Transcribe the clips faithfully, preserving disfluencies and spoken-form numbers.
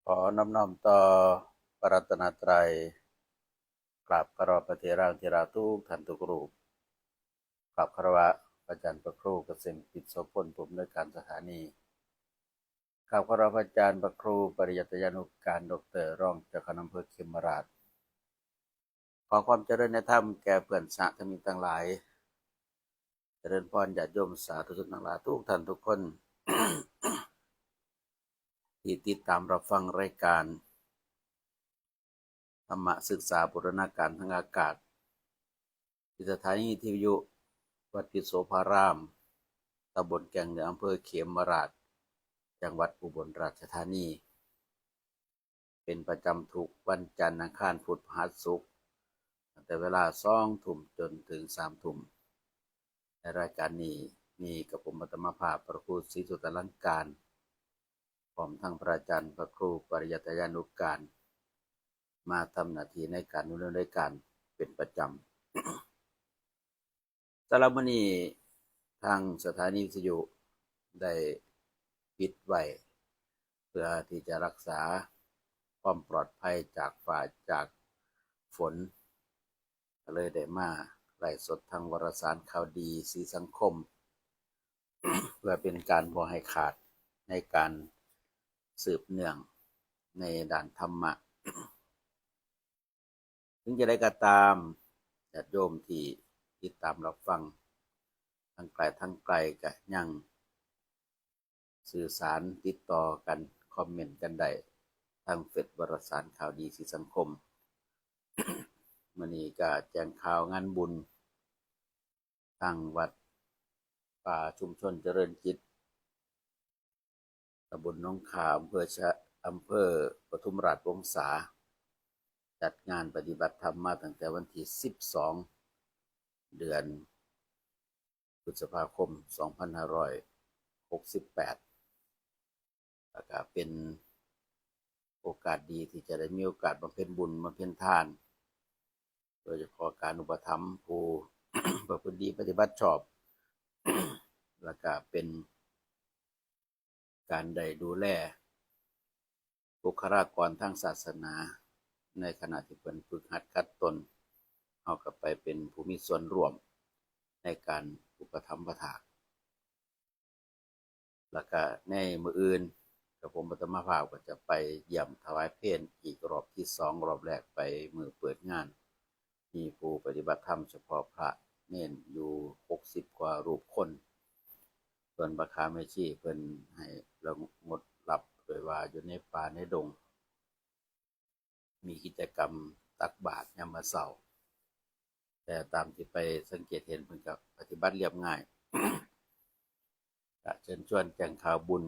ขอน้อมน้อมต่อพระรัตนตรัย กราบคารวะพระเถราธิราชทุกท่านทุกรูป กราบคารวะพระอาจารย์พระครูเกษมกิจโสพล ผู้อำนวยการสถานี กราบคารวะพระอาจารย์พระครูปริยัติยานุการ ดอกเตอร์ รองเจ้าคณะอำเภอเขมราฐ ขอความเจริญในธรรมแก่เพื่อนสหธรรมิกทั้งหลาย เจริญพรญาติโยมสาธุชนทั้งหลายทุกท่านทุกคน ที่ติดตามรับฟังรายการธรรมศึกษาบูรณาการทางอากาศ ที่สถานีวิทยุวัดพิษโสภาราม ตำบลแก่งเหนือ อำเภอเขมราฐ จังหวัดอุบลราชธานี เป็นประจำทุกวันจันทร์ อังคาร พุธ พฤหัส ศุกร์ ตั้งแต่เวลาสองทุ่มจนถึงสามทุ่ม ในรายการนี้มีกับผมอัตมาภาพพระครูศรีสุตลังการ พร้อมทั้งพระอาจารย์พระครูปริยัติยานุการ มาทำหน้าที่ในการดำเนินรายการเป็นประจำ สำหรับมื้อนี้ทางสถานีวิทยุได้ปิดไว้ เพื่อที่จะรักษาความปลอดภัยจากฟ้าจากฝน ก็เลยได้มาไลฟ์สดทางวารสารข่าวดีสีสังคม เพื่อเป็นการบ่ให้ขาดในการสืบเนื่องในด้านธรรมะ ถึงจะได้ก็ตาม ญาติโยมที่ติดตามรับฟังทั้งไกลทั้งไกลก็ยังสื่อสารติดต่อกัน คอมเมนต์กันได้ทางเฟซวารสารข่าวดีสีสังคม มื้อนี้ก็แจ้งข่าวงานบุญ ทางวัดป่าชุมชนเจริญจิต ตำบลหนองข่า อำเภอชะ อำเภอปทุมราชวงศา จัดงานปฏิบัติธรรมมาตั้งแต่วันที่สิบสอง เดือนพฤษภาคม สองพันห้าร้อยหกสิบแปด แล้วก็เป็นโอกาสดีที่จะได้มีโอกาสบำเพ็ญบุญบำเพ็ญทาน โดยเฉพาะการอุปถัมภ์ผู้ ประพฤติดีปฏิบัติชอบ แล้วก็เป็นการได้ดูแลบุคลากรทางศาสนา ในขณะที่เพิ่นฝึกหัดขัดตน เฮาก็ไปเป็นผู้มีส่วนร่วมในการอุปถัมภ์อุปถาก แล้วก็ในมื้ออื่น กับผมอัตมาภาพก็จะไปเยี่ยมถวายเพลอีกรอบที่สอง รอบแรกไปมื้อเปิดงาน มีผู้ปฏิบัติธรรมเฉพาะพระเณรอยู่หกสิบกว่ารูปคน ส่วนพระคาแม่ชีเพิ่นให้ระงดรับ โดยว่าอยู่ในป่าในดง มีกิจกรรมตักบาตรยามมื้อเช้า แต่ตามที่ไปสังเกตเห็นเพิ่นก็ปฏิบัติเรียบง่าย ก็เชิญชวนแจ้งข่าวบุญ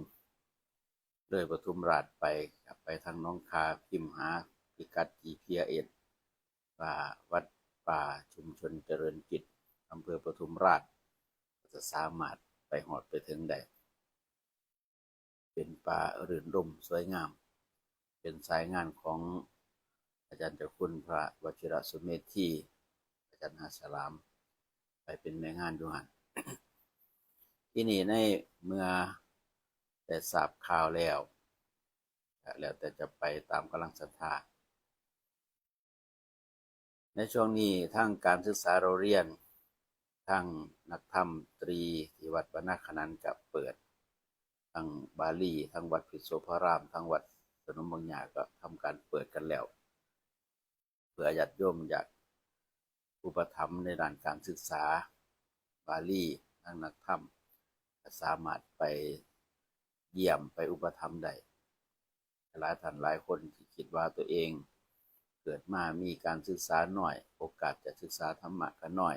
เลยปทุมราชไป ก็ไปทางหนองข่า พิมพ์หาพิกัด จีพีเอส ว่าวัดป่าชุมชนเจริญจิต อำเภอปทุมราช ก็จะสามารถไปฮอดไปถึงได้ เป็นป่ารื่นรมย์สวยงาม เป็นสายงานของอาจารย์เจ้าคุณพระวชิรสุเมธี อาจารย์หาสลาม ไปเป็นแม่งานอยู่หั่น ที่นี่ในเมื่อได้ทราบข่าวแล้ว แล้วแต่จะไปตามกำลังศรัทธา ในช่วงนี้ทางการศึกษาเราเรียน ทางนักธรรมตรีที่วัดวนาขนานก็เปิด ทั้งบาลี ทั้งวัดพิษโสภาราม ทั้งวัดสนมบางหญ้าก็ทำการเปิดกันแล้ว เพื่อญาติโยมอยากอุปถัมภ์ในด้านการศึกษาบาลี ทั้งนักธรรม ก็สามารถไปเยี่ยมไปอุปถัมภ์ได้ หลายท่านหลายคนที่คิดว่าตัวเองเกิดมามีการศึกษาน้อย โอกาสจะศึกษาธรรมะก็น้อย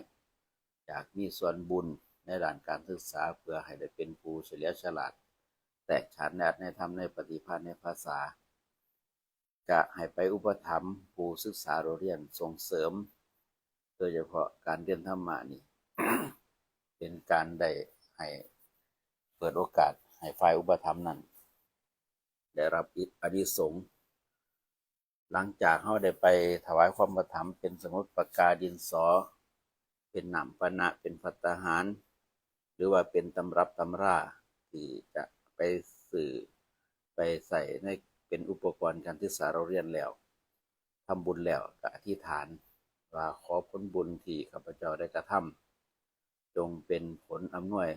อยากมีส่วนบุญในด้านการศึกษา เพื่อให้ได้เป็นผู้เฉลียวฉลาด แตกฉานในอัตถในธรรมในปฏิภาณในภาษา ก็ให้ไปอุปถัมภ์ผู้ศึกษาเราเรียนส่งเสริม โดยเฉพาะการเรียนธรรมะนี่ เป็นการได้ให้เปิดโอกาสให้ฝ่ายอุปถัมภ์นั้น ได้รับอานิสงส์ หลังจากเราได้ไปถวายความอุปถัมภ์เป็นสมุดปากกาดินสอ เป็นน้ำปานะ เป็นภัตตาหาร หรือว่าเป็นตำรับตำราที่จะไปซื้อไปใส่ใน เป็นอุปกรณ์การศึกษาเล่าเรียนแล้ว ทำบุญแล้วก็อธิษฐานว่าขอผลบุญที่ข้าพเจ้าได้กระทำ จงเป็นผลอำนวย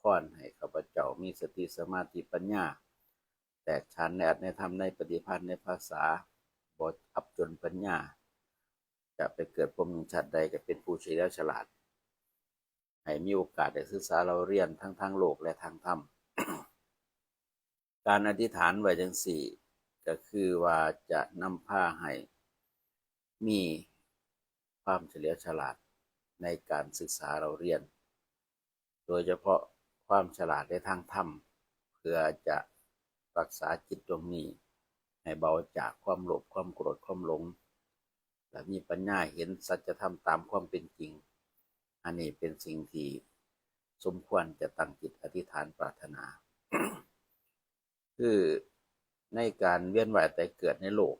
พรให้ข้าพเจ้ามีสติสมาธิปัญญา แตกฉานในอัตในธรรมในปฏิภาณในภาษา บ่อับจนปัญญา จะไปเกิดภพหนึ่งชาติใดก็เป็นผู้เฉลียวฉลาด ให้มีโอกาสได้ศึกษาเล่าเรียนทั้งทางโลกและทางธรรม การอธิษฐานไว้จังซี้ ก็คือว่าจะนำพาให้มีความเฉลียวฉลาดในการศึกษาเล่าเรียน โดยเฉพาะความฉลาดในทางธรรม เพื่อจะรักษาจิตดวงนี้ให้เบาจากความโลภความโกรธความหลง และมีปัญญาเห็นสัจธรรมตามความเป็นจริง อันนี้เป็นสิ่งที่สมควรจะตั้งจิตอธิษฐานปรารถนา คือในการเวียนว่ายตายเกิดในโลก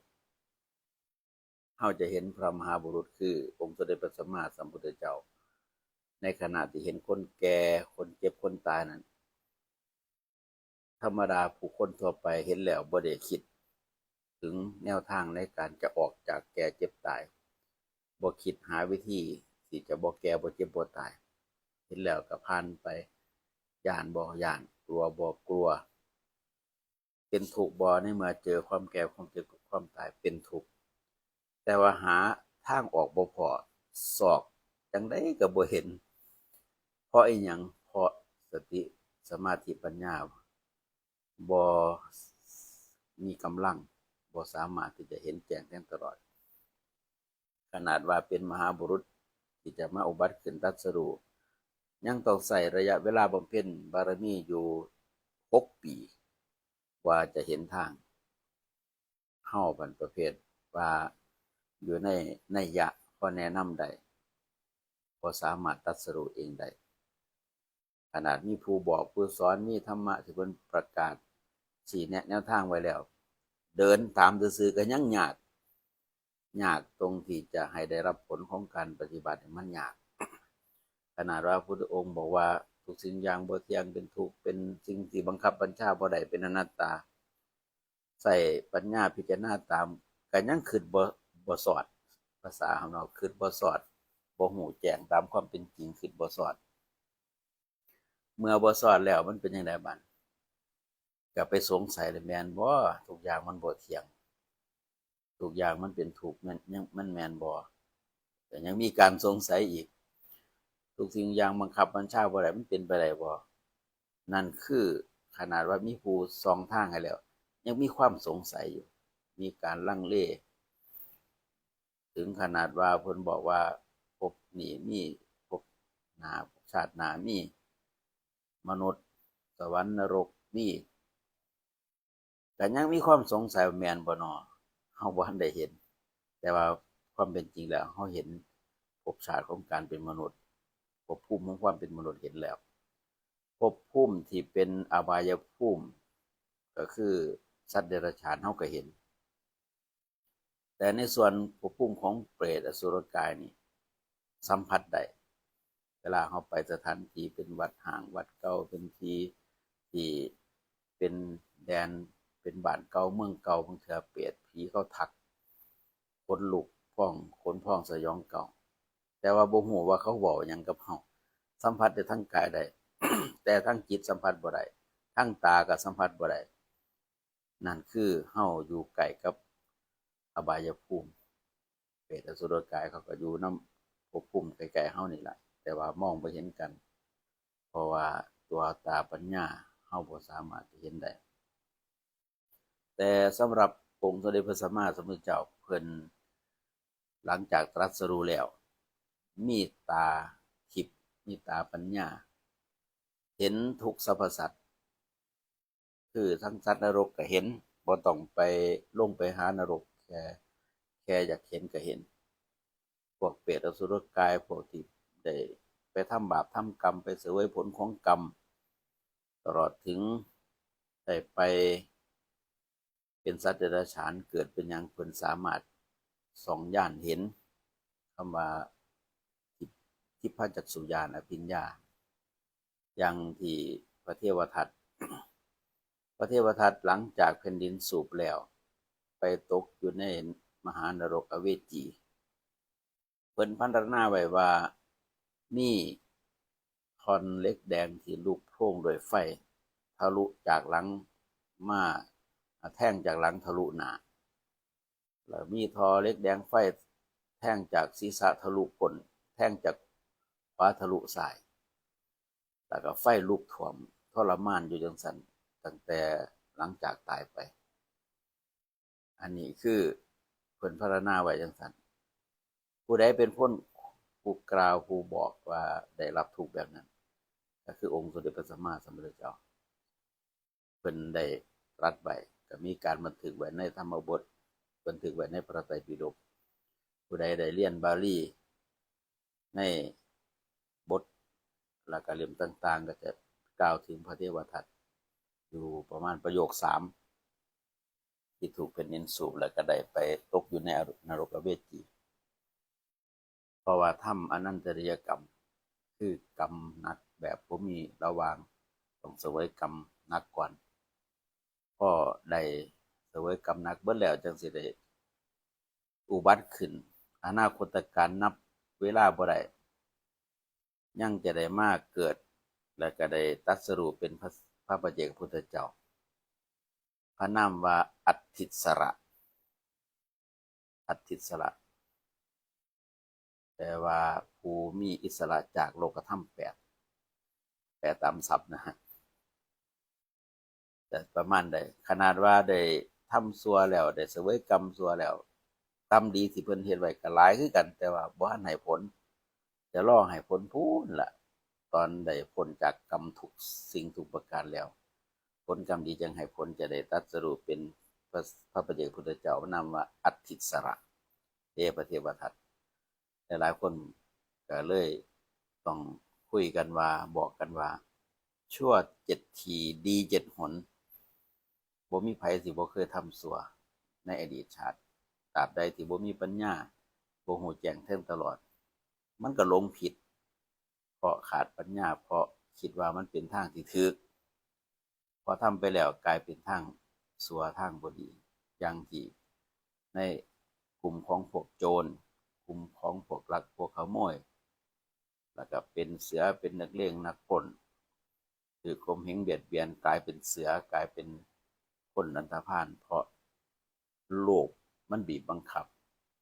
เราจะเห็นพระมหาบุรุษคือองค์สมเด็จพระสัมมาสัมพุทธเจ้า ในขณะที่เห็นคนแก่ คนเจ็บ คนตายนั้น ธรรมดาผู้คนทั่วไปเห็นแล้วบ่ได้คิดถึงแนวทางในการจะออกจากแก่เจ็บตาย บ่คิดหาวิธีที่จะบ่แก่บ่เจ็บบ่ตาย เห็นแล้วก็ผ่านไป ย้านบ่ย้าน กลัวบ่กลัว เป็นทุกข์บ่ในเมื่อเจอความแก่ความเจ็บกับความตาย เป็นทุกข์ แต่ว่าหาทางออกบ่พ้อ ซอกจังใดก็บ่เห็น เพราะอีหยัง เพราะสติสมาธิปัญญาบ่มีกำลัง บ่สามารถที่จะเห็นแจ้งแทงตลอด ขนาดว่าเป็นมหาบุรุษที่จะมาอุบัติขึ้นตรัสรู้ ยังต้องใช้ระยะเวลาบำเพ็ญบารมีอยู่หกปี กว่าจะเห็นทาง เฮาพันประเภทว่าอยู่ในนัยยะพอแนะนำได้ พอสามารถตรัสรู้เองได้ ขนาดมีผู้บอกผู้สอน มีธรรมะที่เพิ่นประกาศชี้แนะแนวทางไว้แล้ว เดินตามซื่อๆก็ยังยาก ยากตรงที่จะให้ได้รับผลของการปฏิบัติมันยาก ขนาดว่าพระพุทธองค์บอกว่าทุกสิ่งอย่างบ่เที่ยง เป็นทุกข์ เป็นสิ่งที่บังคับบัญชาบ่ได้ เป็นอนัตตา ใช้ปัญญาพิจารณาตาม ก็ยังคิดบ่ บ่สอด ภาษาของเราคิดบ่สอด บ่ฮู้แจ้งตามความเป็นจริง คิดบ่สอด เมื่อบ่สอดแล้วมันเป็นจั่งใดบัด ก็ไปสงสัยเลย แม่นบ่ ทุกอย่างมันบ่เที่ยง ทุกอย่างมันเป็นทุกข์ แม่น ยัง มันแม่นบ่ ก็ยังมีการสงสัยอีก ทุกสิ่งอย่างบังคับบัญชาบ่ได้ มันเป็นไปได้บ่ นั่นคือขนาดว่ามีผู้ส่องทางให้แล้ว ยังมีความสงสัยอยู่ มีการลังเล ถึงขนาดว่าเพิ่นบอกว่าภพนี้มี ภพหน้า ชาติหน้ามี มนุษย์ สวรรค์ นรกมี ก็ยังมีความสงสัยว่าแม่นบ่น้อ เฮาบ่ทันได้เห็น แต่ว่าความเป็นจริงแล้วเฮาเห็นภพชาติของการเป็นมนุษย์ ภพภูมิของความเป็นมนุษย์เห็นแล้ว ภพภูมิที่เป็นอบายภูมิ ก็คือสัตว์เดรัจฉานเฮาก็เห็น แต่ในส่วนภพภูมิของเปรตอสุรกายนี่สัมผัสได้ เวลาเฮาไปสถานที่เป็นวัดฮ้างวัดเก่า เป็นที่ที่เป็นแดน เป็นบ้านเก่าเมืองเก่า บางเทื่อเปรตผีเขาทัก ขนลุกพอง ขนพองสยองเก่า แต่ว่าบ่ฮู้ว่าเขาเว้าหยังกับเฮา สัมผัสได้ทางกายได้ แต่ทางจิตสัมผัสบ่ได้ ทางตาก็สัมผัสบ่ได้ นั่นคือเฮาอยู่ใกล้กับอบายภูมิ เปรตอสุรกายเขาก็อยู่นำภพภูมิใกล้ๆเฮานี่ล่ะ แต่ว่ามองบ่เห็นกัน เพราะว่าตัวตาปัญญาเฮาบ่สามารถจะเห็นได้ แต่สำหรับองค์สมเด็จพระสัมมาสัมพุทธเจ้าเพิ่น หลังจากตรัสรู้แล้ว มีตาทิพย์ มีตาปัญญา เห็นทุกสรรพสัตว์ คือทั้งสัตว์นรกก็เห็น บ่ต้องไปลงไปหานรก แค่ แค่อยากเห็นก็เห็น พวกเปรตอสุรกาย พวกที่ได้ไปทำบาปทำกรรม ไปเสวยผลของกรรม ตลอดถึงได้ไปเป็นสัตว์เดรัจฉาน เกิดเป็นหยัง เพิ่นสามารถส่องญาณเห็น คำว่าทิพ ทิพจักษุญาณอภิญญา อย่างที่พระเทวทัต พระเทวทัตหลังจากแผ่นดินสูบแล้ว ไปตกอยู่ในมหานรกอเวจี เพิ่นพรรณนาไว้ว่ามีท่อนเหล็กแดงที่ลุกโพลงด้วยไฟ ทะลุจากหลังมา แทงจากหลังทะลุหน้า แล้วมีท่อเหล็กแดงไฟแทงจากศีรษะทะลุก้น แทงจากขวาทะลุซ้าย แล้วก็ไฟลุกท่วมทรมานอยู่จังซั่นตั้งแต่หลังจากตายไป อันนี้คือเพิ่นพรรณนาไว้จังซั่น ผู้ใดเป็นคนผู้กล่าวผู้บอกว่าได้รับทุกข์แบบนั้น ก็คือองค์สมเด็จพระสัมมาสัมพุทธเจ้า เพิ่นได้ตรัสไว้ ก็มีการบันทึกไว้ในธรรมบท บันทึกไว้ในพระไตรปิฎก ผู้ใดได้เรียนบาลีในบท แล้วก็เล่มต่างๆ ก็จะกล่าวถึงพระเทวทัตอยู่ประมาณประโยคสาม ที่ถูกแผ่นดินสูบแล้วก็ได้ไปตกอยู่ในนรกอเวจี เพราะว่าทำอนันตริยกรรม คือกรรมหนักแบบบ่มีระหว่าง ต้องเสวยกรรมหนักก่อน พอได้เสวยกรรมหนักเบิดแล้วจังสิได้อุบัติขึ้น อนาคตกาลนับเวลาบ่ได้ ยังจะได้มาเกิด และก็ได้ตรัสรู้เป็นพระ พระปัจเจกพุทธเจ้า พระนามว่าอัตถิสระ อัตถิสระ แปลว่าผู้มีอิสระจากโลกธรรมแปด แปลตามศัพท์นะฮะ แต่ประมาณใด ขนาดว่าได้ทำชั่วแล้ว ได้เสวยกรรมชั่วแล้ว กรรมดีที่เพิ่นเฮ็ดไว้ก็หลายคือกัน แต่ว่าบ่ทันให้ผล จะรอให้ผลพู้นล่ะ ตอนได้พ้นจากกรรมทุกสิ่งทุกประการแล้ว ผลกรรมดีจังให้ผล จะได้ตรัสรู้เป็นพระ พระปัจเจกพุทธเจ้า นามว่าอัตถิสระ เอ พระเทวทัต หลายๆคนก็เลยต้องคุยกันว่า บอกกันว่า ชั่วเจ็ดที ดีเจ็ดหน บ่มีไผสิบ่เคยทำชั่วในอดีตชาติ ตราบใดที่บ่มีปัญญา บ่ฮู้แจ้งแทงตลอด มันก็หลงผิด เพราะขาดปัญญา เพราะคิดว่ามันเป็นทางที่ถูก พอทำไปแล้วกลายเป็นทางชั่วทางบ่ดี อย่างที่ในกลุ่มของพวกโจร กลุ่มของพวกลักพวกขโมย แล้วก็เป็นเสือ เป็นนักเลงนักปล้น ถูกข่มเหงเบียดเบียน กลายเป็นเสือ กลายเป็นคนอันธพาล เพราะโลภมันบีบบังคับ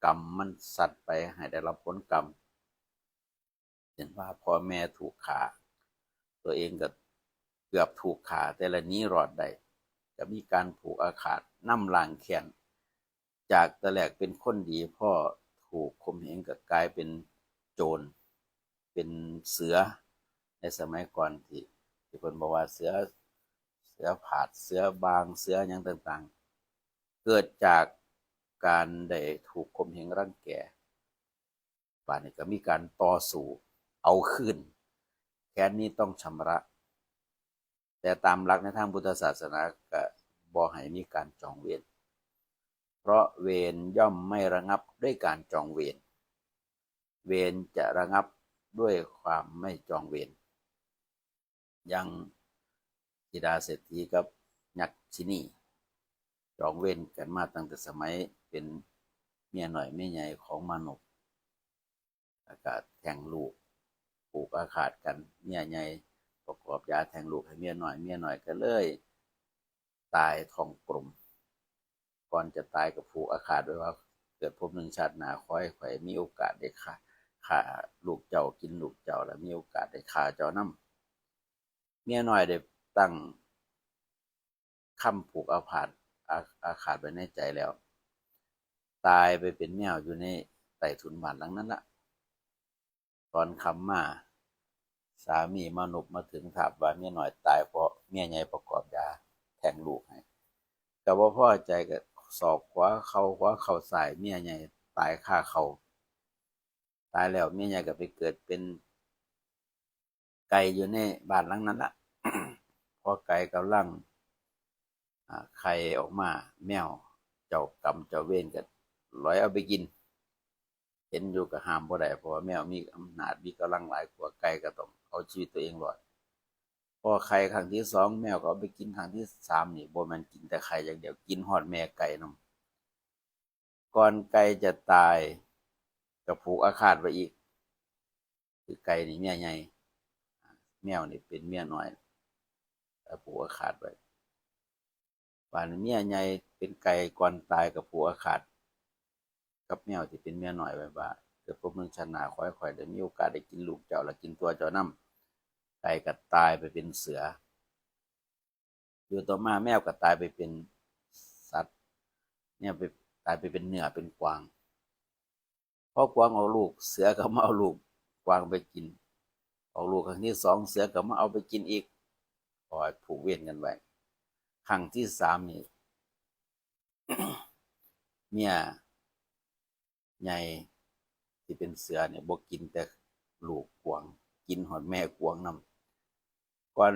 กรรมมันซัดไปให้ได้รับผลกรรม เช่นว่าพ่อแม่ถูกฆ่า ตัวเองก็เกือบถูกฆ่า แต่ละหนีรอดได้ ก็มีการผูกอาฆาต นำล้างแค้น จากแต่แรกเป็นคนดี พอถูกข่มเหงก็กลายเป็นโจร เป็นเสือ ในสมัยก่อนที่ ที่เพิ่นบอกว่าเสือ เสือผาด เสือบาง เสือหยังต่างๆ เกิดจากการได้ถูกข่มเหงรังแก บาดนี้ก็มีการต่อสู้เอาคืน แค้นนี้ต้องชำระ แต่ตามหลักในทางพุทธศาสนาก็บ่ให้มีการจองเวร เพราะเวรย่อมไม่ระงับด้วยการจองเวร เวรจะระงับด้วยความไม่จองเวร อย่างธิดาเศรษฐีกับยักษิณี จองเวรกันมาตั้งแต่สมัยเป็นเมียน้อยเมียใหญ่ของมานพ แล้วก็แท้งลูก ผูกอาฆาตกัน เมียใหญ่ประกอบยาแท้งลูกให้เมียน้อย เมียน้อยก็เลยตายท้องกลม ก่อนจะตายก็ผูกอาฆาตไว้ว่า เกิดภพหนึ่งชาติหน้าขอให้ข้อยมีโอกาสได้ฆ่า ฆ่าลูกเจ้า กินลูกเจ้า แล้วมีโอกาสได้ฆ่าเจ้านำ เมียน้อยได้ตั้งคำผูกอาฆาต อา อาฆาตไว้ในใจแล้ว ตายไปเป็นแมวอยู่ในใต้ถุนบ้านหลังนั้นละ ตอนค่ำมา สามีมานพมาถึงถามว่าเมียน้อยตายเพราะเมียใหญ่ประกอบยาแท้งลูกให้ ก็บ่พอใจก็ศอกขวาเข่าขวาเข่าซ้าย เมียใหญ่ตายคาเข่า ตายแล้วเมียใหญ่ก็ไปเกิดเป็นไก่อยู่ในบ้านหลังนั้นละ พอไก่กำลัง อ่า ไข่ออกมา แมวเจ้ากรรมเจ้าเวรก็ลอยเอาไปกิน เห็นอยู่ก็ห้ามบ่ได้ เพราะว่าแมวมีอำนาจ มีกำลังหลายกว่า ไก่ก็ต้องเอาชีวิตตัวเองรอด พ อไข่ครั้งที่สอง แมวก็เอาไปกินครั้งที่สาม นี่บ่แม่นกินแต่ไข่อย่างเดียว กินฮอดแม่ไก่นำ ก่อนไก่จะตายก็ผูกอาฆาตไว้อีก คือไก่นี่เมียใหญ่ แมวนี่เป็นเมียน้อย ก็ผูกอาฆาตไว้ บาดนี้เมียใหญ่เป็นไก่ ก่อนตายก็ผูกอาฆาตกับแมวที่เป็นเมียน้อยไว้ว่า เกิดพบหนึ่งชาติหน้าขอให้ข้อยได้มีโอกาสได้กินลูกเจ้าและกินตัวเจ้านำ ไก่ก็ตายไปเป็นเสือ อยู่ต่อมาแมวก็ตายไปเป็นสัตว์ เนี่ยไป ตายไปเป็นเนื้อเป็นกวาง พอกวางออกลูก เสือก็มาเอาลูกกวางไปกิน ออกลูกครั้งที่สอง เสือก็มาเอาไปกินอีก คอยผูกเวรกันไว้ ครั้งที่สาม นี่ เมียใหญ่ที่เป็นเสือเนี่ยบ่กินแต่ลูกกวาง กินฮอดแม่กวางนำ ก่อน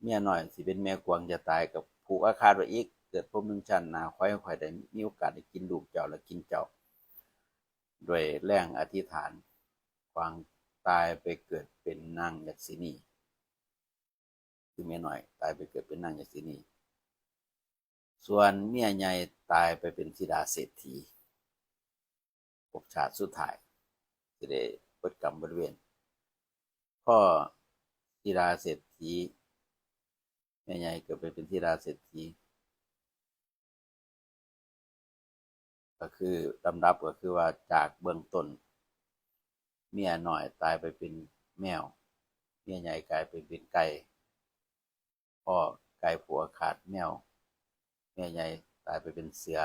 เมียน้อยสิเป็นแม่กวางจะตายก็ผูกอาฆาตไว้อีก เกิดพบหนึ่งชาติหน้าขอให้ข้อยได้มีโอกาสได้กินลูกเจ้าและกินเจ้า ด้วยแรงอธิษฐาน กวางตายไปเกิดเป็นนางยักษินี คือเมียน้อยตายไปเกิดเป็นนางยักษินี ส่วนเมียใหญ่ตายไปเป็นธิดาเศรษฐี ภพชาติสุดท้าย สิได้เบิดกรรมเบิดเวร พอธิดาเศรษฐี เมียใหญ่เกิดไปเป็นธิดาเศรษฐี ก็คือลำดับก็คือว่าจากเบื้องต้น เมียน้อยตายไปเป็นแมว เมียใหญ่กลายไปเป็นไก่ พ่อไก่ผูกอาฆาตแมว เมียใหญ่ตายไปเป็นเสือ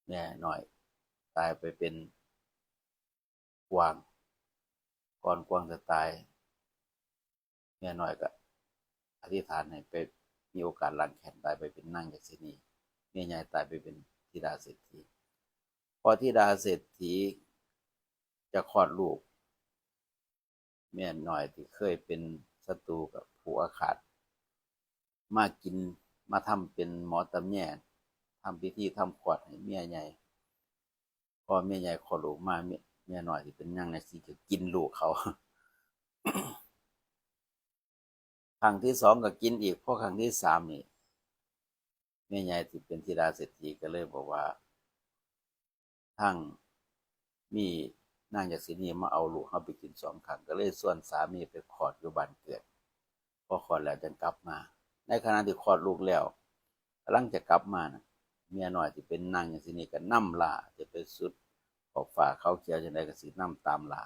เมียน้อยตายไปเป็นกวาง ก่อนกวางจะตาย เมียน้อยก็อธิษฐานให้ไปมีโอกาสล้างแค้น ตายไปเป็นนางยักษินี เมียใหญ่ตายไปเป็นธิดาเศรษฐี พอธิดาเศรษฐีจะคลอดลูก เมียน้อยที่เคยเป็นศัตรูกับผูกอาฆาต มากิน มาทำเป็นหมอตำแย ทำพิธีทำคลอดให้เมียใหญ่ พอเมียใหญ่คลอดลูกมา เมีย เมียน้อยที่เป็นนางยักษินีก็กินลูกเขา ครั้งที่สองก็กินอีก พอครั้งที่สามนี่ เมียใหญ่ที่เป็นธิดาเศรษฐีก็เลยบอกว่า ทั้งมีนางยักษินีมาเอาลูกเฮาไปกินสองครั้ง ก็เลยชวนสามีไปคลอดอยู่บ้านเกิด พอคลอดแล้วจั่งกลับมา ในขณะที่คลอดลูกแล้ว กำลังจะกลับมาน่ะ เมียน้อยที่เป็นนางยักษินีก็นำล่า จะไปสุดขอบฟ้าเขาเขียวจั่งใดก็สินำตามล่า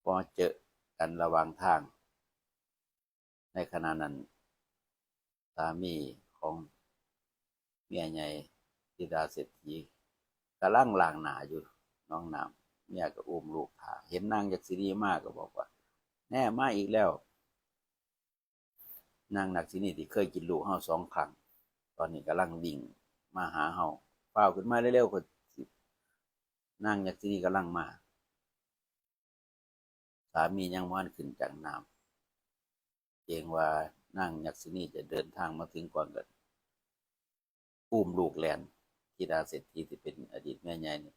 พอเจอกันระหว่างทาง ในขณะนั้น สามีของเมียใหญ่ธิดาเศรษฐีกำลังล้างหน้าอยู่หนองน้ำ เมียก็อุ้มลูกถ่า เห็นนางยักษินีมาก็บอกว่า แน่มาอีกแล้ว นางยักษินีที่เคยกินลูกเฮาสองครั้ง ตอนนี้กำลังวิ่งมาหาเฮา ฟ้าวขึ้นมาเร็วๆ ก็สิ นางยักษินีกำลังมา สามียังบ่ทันขึ้นจากน้ำ เกรงว่านางยักษินีจะเดินทางมาถึงก่อน ก็อุ้มลูกแล่น ธิดาเศรษฐีที่เป็นอดีตเมียใหญ่นี่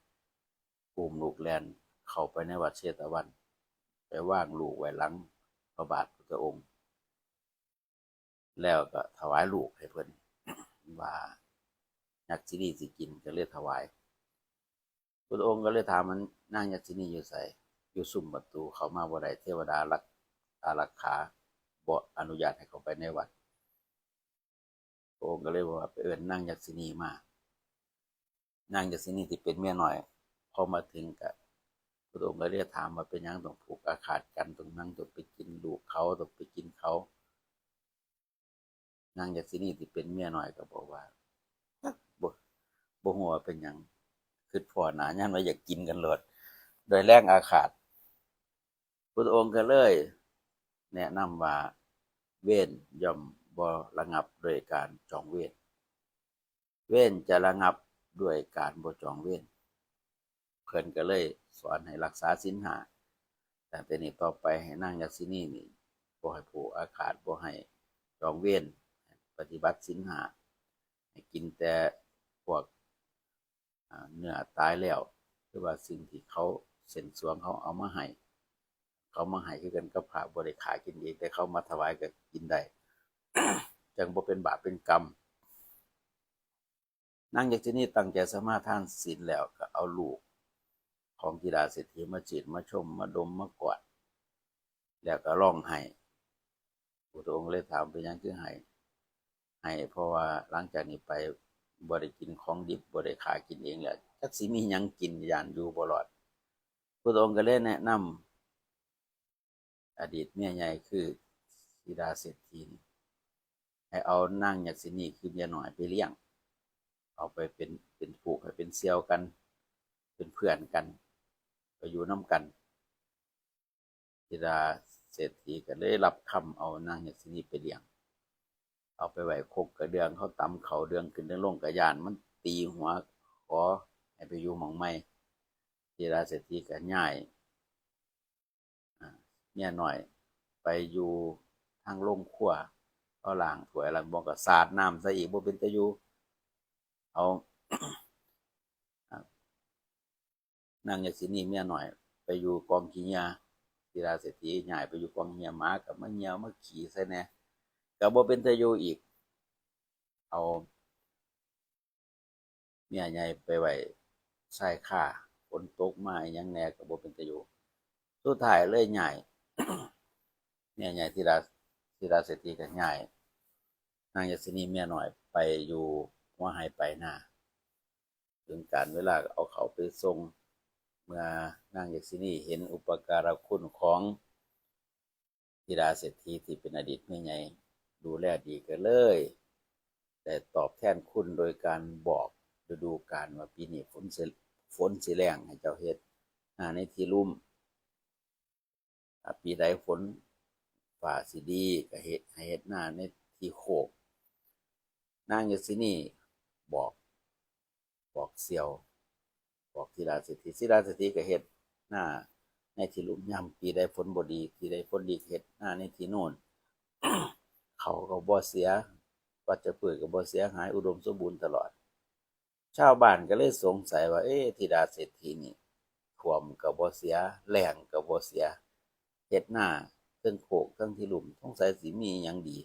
อุ้มลูกแล่นเข้าไปในวัดเชตวัน ไปวางลูกไว้หลังพระบาทพุทธองค์ แล้วก็ถวายลูกให้เพิ่น ว่ายักษินีสิกิน ก็เลยถวาย พุทธองค์ก็เลยถามมัน นางยักษินีอยู่ไส อยู่ซุมประตู เข้ามาบ่ได้ เทวดารัก อารักขาบ่อนุญาตให้เข้าไปในวัด พระองค์ก็เลยบอกว่าไปเอิ้นนางยักษินีมา นางยักษินีที่เป็นเมียน้อย พอมาถึงก็ พุทธองค์ก็เลยถามว่าเป็นหยังต้องผูกอาฆาตกัน ต้องหยังต้องไปกินลูกเขา ต้องไปกินเขา นางยักษินีที่เป็นเมียน้อยก็บอกว่า บ่ บ่ฮู้ว่าเป็นหยัง คิดพ้อหน้า ย้านว่าอยากกินกันโลด โดยแรงอาฆาต พุทธองค์ก็เลยแนะนำว่า เวรย่อมบ่ระงับด้วยการจองเวร เวรจะระงับด้วยการบ่จองเวร เพิ่นก็เลยสอนให้รักษาศีลห้า ตั้งแต่นี้ต่อไปให้นางยักษินีนี่ บ่ให้ผูกอาฆาต บ่ให้จองเวร ปฏิบัติศีลห้า ให้กินแต่พวก อ่า เนื้อตายแล้ว หรือว่าสิ่งที่เขาเส้นสวงเขาเอามาให้ เขามาให้คือกันกับพระ บ่ได้ฆ่ากินเอง แต่เขามาถวายก็กินได้ จั่งบ่เป็นบาปเป็นกรรม นางยักษินีตั้งใจสมาทานศีลแล้วก็เอาลูกของธิดาเศรษฐีมาจีดมาชมมาดมมากอด แล้วก็ร้องไห้ พระพุทธองค์เลยถาม เป็นหยังคือไห้ ไห้เพราะว่าหลังจากนี้ไปบ่ได้กินของดิบ บ่ได้ฆ่ากินเองแล้ว จักสิมีหยังกิน ย้านอยู่บ่รอด พระพุทธองค์ก็เลยแนะนำ อดีตเมียใหญ่คือธิดาเศรษฐีนี่ ให้เอานางยักษินีคือเมียน้อยไปเลี้ยง เอาไปเป็น เป็นผูกให้เป็นเสี่ยวกัน เป็นเพื่อนกัน ไปอยู่นำกัน ธิดาเศรษฐีก็เลยรับคำเอานางยักษินีไปเลี้ยง เอาไปไว้คกกระเดื่อง เขาตำข้าวเดืองขึ้นเดืองลง ก็ย้านมันตีหัวขอให้ไปอยู่หม่องใหม่ ธิดาเศรษฐีก็ย้าย อ่า เมียน้อยไปอยู่ทางโรงครัว เอาล้างถ้วยล้างบ่วง ก็สาดน้ำใส่อีก บ่เป็นตาอยู่ เอา อ่า นางยักษินีเมียน้อยไปอยู่กองขี้เหี่ย ธิดาเศรษฐีย้ายไปอยู่กองขี้เหี่ย หมาก็มาเหี่ยวมาขี้ใส่แหน่ ก็บ่เป็นตาอยู่อีก เอาเมียใหญ่ไปไว้ชายคา ฝนตกมาอิหยังแหน่ก็บ่เป็นตาอยู่ สุดท้ายเลยย้าย เมียใหญ่ธิดา ธิดาเศรษฐีก็ย้ายนางยักษินีเมียน้อยไปอยู่หัวไฮ่ปลายนา ถึงกาลเวลาก็เอาข้าวไปส่ง เมื่อนางยักษินีเห็นอุปการะคุณของธิดาเศรษฐีที่เป็นอดีตเมียใหญ่ดูแลดี ก็เลยได้ตอบแทนคุณโดยการบอกฤดูกาลว่าปีนี้ฝนสิ ฝนสิแล้ง ให้เจ้าเฮ็ดนาในที่ลุ่ม อ่า ปีใดฝนฟ้าสิดีก็เฮ็ด ให้เฮ็ดนาในที่โคก นางยักษินีบอก บอกเสี่ยว บอกธิดาเศรษฐี ธิดาเศรษฐีก็เฮ็ดนาในที่ลุ่ม ยามปีใดฝนบ่ดี ที่ใดฝนดีก็เฮ็ดนาในที่โน่น เขาก็บ่เสีย วัชพืชก็บ่เสียหาย อุดมสมบูรณ์ตลอด ชาวบ้านก็เลยสงสัยว่า เอ๊ะ ธิดาเศรษฐีนี่ ท่วมก็บ่เสีย แล้งก็บ่เสีย เฮ็ดนาเทิงโคกเทิงที่ลุ่ม สงสัยสิมีหยังดี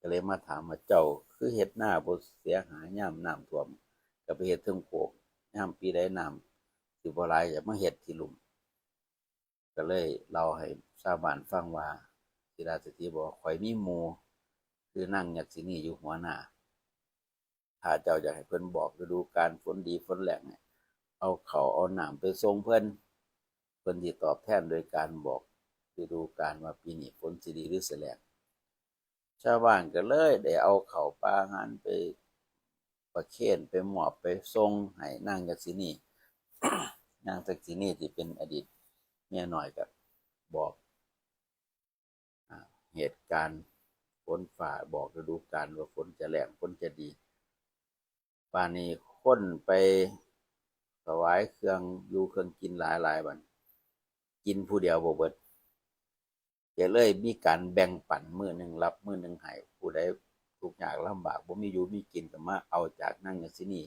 ก็เลยมาถามว่า เจ้าคือเฮ็ดนาบ่เสียหายยามน้ำท่วม ก็ไปเฮ็ดเทิงโคก ยามปีใดน้ำสิบ่หลาย อยากมาเฮ็ดที่ลุ่ม ก็เลยเล่าให้ชาวบ้านฟังว่า ธิดาเศรษฐีบอกว่า ข้อยมีหมู่ คือนางยักษินีอยู่หัวหน้า ถ้าเจ้าอยากให้เพิ่นบอกฤดูกาลฝนดีฝนแล้งเนี่ย เอาข้าวเอาน้ำไปส่งเพิ่น เพิ่นสิตอบแทนโดยการบอกฤดูกาลว่าปีนี้ฝนสิดีหรือสิแล้ง ชาวบ้านก็เลยได้เอาข้าวปลาอาหารไปประเคนไปมอบไปส่งให้นางยักษินี นางยักษินีที่เป็นอดีตเมียน้อยก็บอก อ่า เหตุการณ์ฝนฟ้า บอกฤดูกาลว่าฝนจะแล้งฝนจะดี บาดนี้คนไปถวายเครื่องอยู่เครื่องกินหลายๆ บัดกินผู้เดียวบ่เบิด ก็เลยมีการแบ่งปัน มื้อหนึ่งรับ มื้อหนึ่งให้ ผู้ใดทุกข์ยากลำบาก บ่มีอยู่มีกินก็มาเอาจากนางยักษินี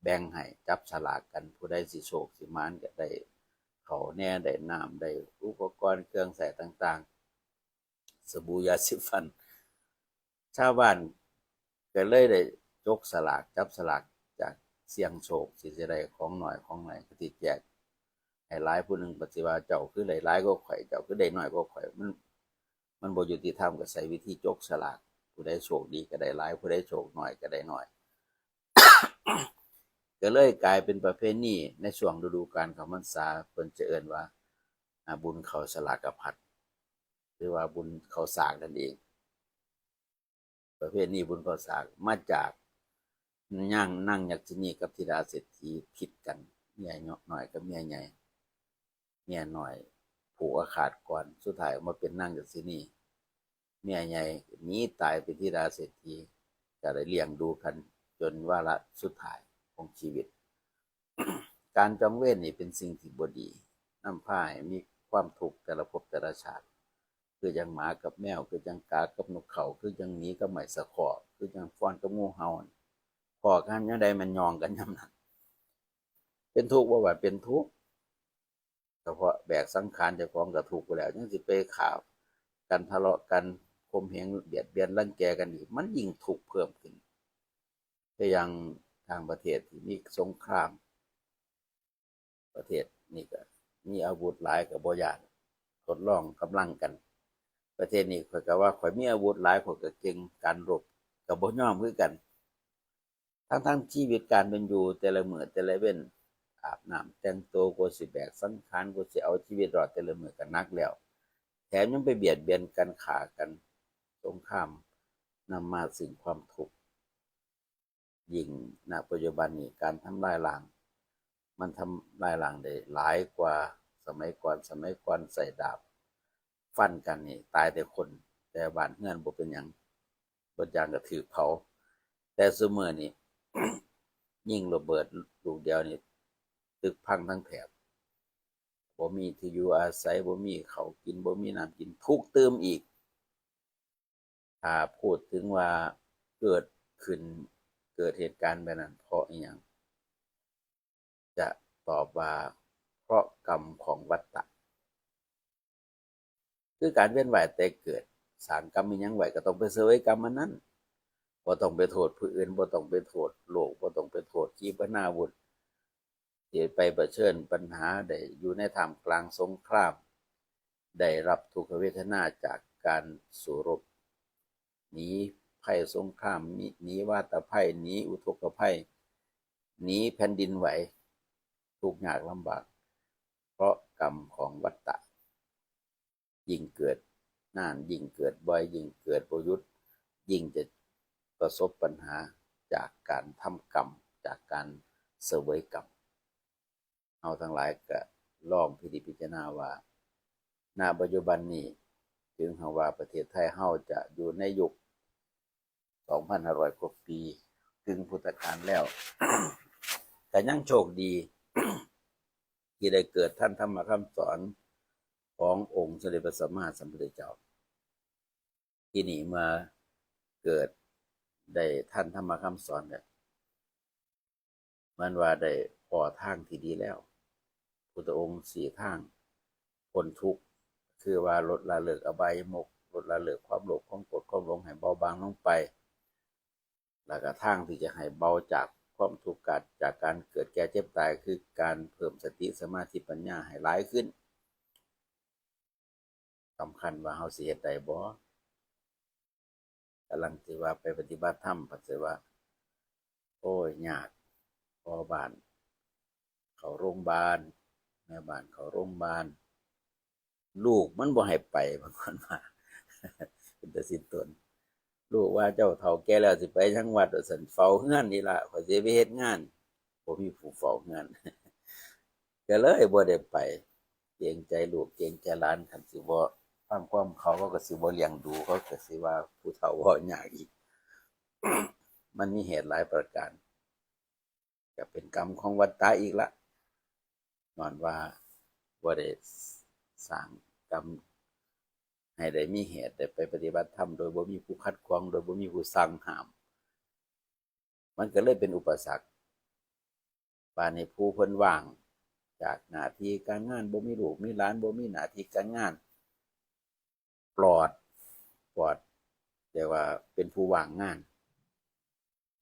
แบ่งให้ จับสลากกัน ผู้ใดสิโชคสิหมานก็ได้ข้าวแหน่ ได้น้ำ ได้อุปกรณ์เครื่องใช้ต่างๆ สบู่ยาสีฟัน ชาวบ้านก็เลยได้จกสลาก จับสลากจากเสี่ยงโชค สิได้ของน้อยของหลาย ก็สิแจกให้หลาย ผู้หนึ่งก็สิว่า เจ้าคือได้หลายกว่าข้อย เจ้าคือได้น้อยกว่าข้อย มัน มันบ่ยุติธรรม ก็ใช้วิธีจกสลาก ผู้ใดโชคดีก็ได้หลาย ผู้ใดโชคน้อยก็ได้น้อย ก็เลยกลายเป็นประเพณีในช่วงฤดูกาลเข้าพรรษา เพิ่นจะเอิ้นว่า อ่า บุญเข้าสลากพัด หรือว่าบุญเข้าสากนั่นเอง ประเพณีบุญเข้าสากมาจากนาง นางยักษินีกับธิดาเศรษฐีผิดกัน เมียน้อยกับเมียใหญ่ เมียน้อยผูกอาฆาตก่อน สุดท้ายออกมาเป็นนางยักษินี เมียใหญ่หนีตายเป็นธิดาเศรษฐี ก็ได้เลี้ยงดูกันจนวาระสุดท้ายของชีวิต การจองเวรนี่เป็นสิ่งที่บ่ดี นำพาให้มีความทุกข์แต่ละภพแต่ละชาติ คือจั่งหมากับแมว คือจั่งกากับนกเขา คือจั่งหมีกับไม้สะเคราะห์ คือจั่งฟอนกับงูเห่า พ้อกันยามใดแม่นย่องกันยามนั้น เป็นทุกข์บ่ว่าเป็นทุกข์ ฉพาะแบกสังขารเจ้าของก็ทุกข์อยู่แล้ว ยังสิไปฆ่ากัน ทะเลาะกัน ข่มเหง เบียดเบียน รังแกกันอีก มันยิ่งทุกข์เพิ่มขึ้น คืออย่างต่างประเทศที่มีสงคราม ประเทศนี่ก็มีอาวุธหลายก็บ่ย้าน ทดลองกำลังกัน ประเทศนี้ข้อยก็ว่าข้อยมีอาวุธหลาย ข้อยก็เก่งการรบ ก็บ่ยอมคือกัน ทั้งๆชีวิตการเป็นอยู่แต่ละมื้อแต่ละเว็น อาบน้ำแต่งตัว กว่าสิแบกสังขาร กว่าสิเอาชีวิตรอดแต่ละมื้อก็หนักแล้ว แถมยังไปเบียดเบียนกัน ฆ่ากัน สงครามนำมาซึ่งความทุกข์ ยิ่ง ณ ปัจจุบันนี้การทำลายล้าง มันทำลายล้างได้หลายกว่าสมัยก่อน สมัยก่อนใช้ดาบฟันกันนี่ตายแต่คน แต่บ้านเรือนบ่เป็นหยัง บ่อย่างก็ถืกเผา แต่ซุมื้อนี้ ยิงระเบิดลูกเดียวนี่ ตึกพังทั้งแถบ บ่มีที่อยู่อาศัย บ่มีข้าวกิน บ่มีน้ำกิน ทุกข์ตื่มอีก ถ้าพูดถึงว่าเกิดขึ้น เกิดเหตุการณ์แบบนั้นเพราะอิหยัง จะตอบว่าเพราะกรรมของวัฏฏะ คือการเวียนว่ายตายเกิด สร้างกรรมอิหยังไว้ก็ต้องไปเสวยกรรมอันนั้น บ่ต้องไปโทษผู้อื่น บ่ต้องไปโทษโลก บ่ต้องไปโทษขีปนาวุธ ที่ไปเผชิญปัญหา ได้อยู่ในท่ามกลางสงคราม ได้รับทุกขเวทนาจากการสู้รบ หนีภัยสงคราม หนี หนีวาตภัย หนีอุทกภัย หนีแผ่นดินไหว ทุกข์ยากลำบาก เพราะกรรมของวัฏฏะ ยิ่งเกิดนาน ยิ่งเกิดบ่อย ยิ่งเกิดบ่หยุด ยิ่งจะประสบปัญหาจากการทำกรรม จากการเสวยกรรม เฮาทั้งหลายก็ลองพินิจพิจารณาว่า ณ ปัจจุบันนี้ ถึงหากว่าประเทศไทยเฮาจะอยู่ในยุค สองพันห้าร้อยกว่าปี กึ่งพุทธกาลแล้ว ก็ยังโชคดี ที่ได้เกิดทันธรรมคำสอนขององค์สมเด็จพระสัมมาสัมพุทธเจ้า ที่นี่เมื่อเกิดได้ทันธรรมคำสอนเนี่ย มันว่าได้พ้อทางที่ดีแล้ว พุทธองค์ชี้ทางพ้นทุกข์ คือว่าลดละเลิกอบายมุข ลดละเลิกความโลภ ความโกรธ ความหลงให้เบาบางลงไป แล้วก็ทางที่จะให้เบาจากความทุกข์ จากการเกิดแก่เจ็บตาย คือการเพิ่มสติ สมาธิ ปัญญาให้หลายขึ้น สำคัญว่าเฮาสิเฮ็ดได้บ่ กำลังสิว่าไปปฏิบัติธรรม เพิ่นสิว่า โอ้ย ยาก พ่อบ้านเข้าโรงพยาบาล แม่บ้านเข้าโรงพยาบาล ลูกมันบ่ให้ไป เพิ่นว่า เป็นตาสิ้นตน ลูกว่า เจ้าเฒ่าแก่แล้วสิไปหยังวัด ว่าซั่น เฝ้าเฮือนนี่ล่ะ ข้อยสิไปเฮ็ดงาน บ่มีผู้เฝ้าเฮือน ก็เลยบ่ได้ไป เกรงใจลูก เกรงใจหลาน คันสิบ่ฟังความเขา เขาก็สิบ่เลี้ยงดู เขาก็สิว่าผู้เฒ่าเว้ายากอีก มันมีเหตุหลายประการ ก็เป็นกรรมของวัฏฏะอีกละ ย้อนว่าบ่ได้สร้างกรรมให้ได้มีเหตุได้ไปปฏิบัติธรรม โดยบ่มีผู้ขัดขวาง โดยบ่มีผู้สั่งห้าม มันก็เลยเป็นอุปสรรค บาดนี้ผู้เพิ่นว่างจากหน้าที่การงาน บ่มีลูกมีหลาน บ่มีหน้าที่การงาน ปลอด ปลอด เรียกว่าเป็นผู้ว่างงาน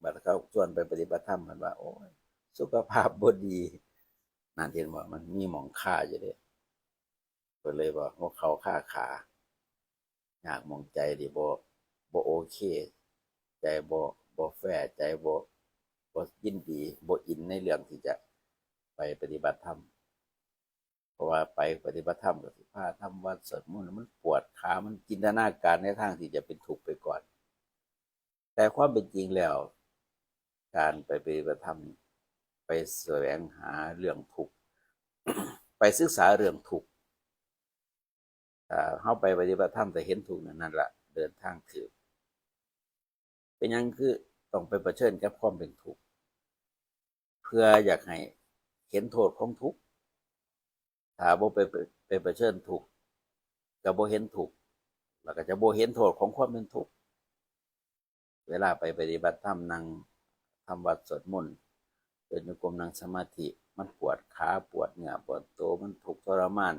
บัดเขาชวนไปปฏิบัติธรรม เพิ่นว่า โอ้ย สุขภาพบ่ดี นั่นเห็นบ่ มันมีหม่องคาอยู่เด้ เพิ่นเลยว่า หัวเข่าคาขา ยากหม่องใจนี่ บ่ บ่โอเค ใจบ่ บ่แฟร์ ใจบ่ บ่ยินดี บ่อินในเรื่องที่จะไปปฏิบัติธรรม เพราะว่าไปปฏิบัติธรรมก็สิพาทำวัตรสวดมนต์ มันปวดขา มันจินตนาการในทางที่จะเป็นทุกข์ไปก่อน แต่ความเป็นจริงแล้ว การไปปฏิบัติธรรม ไปแสวงหาเรื่องทุกข์ ไปศึกษาเรื่องทุกข์ ถ้าเฮาไปปฏิบัติธรรมแต่เห็นทุกข์นั่น นั่นละเดินทางถูก เป็นหยังคือต้องไปเผชิญกับความเป็นทุกข์ เพื่ออยากให้เห็นโทษของทุกข์ ถ้าบ่ไป ไป ไปเผชิญทุกข์ ก็บ่เห็นทุกข์ แล้วก็จะบ่เห็นโทษของความเป็นทุกข์ เวลาไปปฏิบัติธรรม นั่งทำวัตรสวดมนต์ เดินจงกรม นั่งสมาธิ มันปวดขาปวดเนื้อปวดตัว มันทุกข์ทรมาน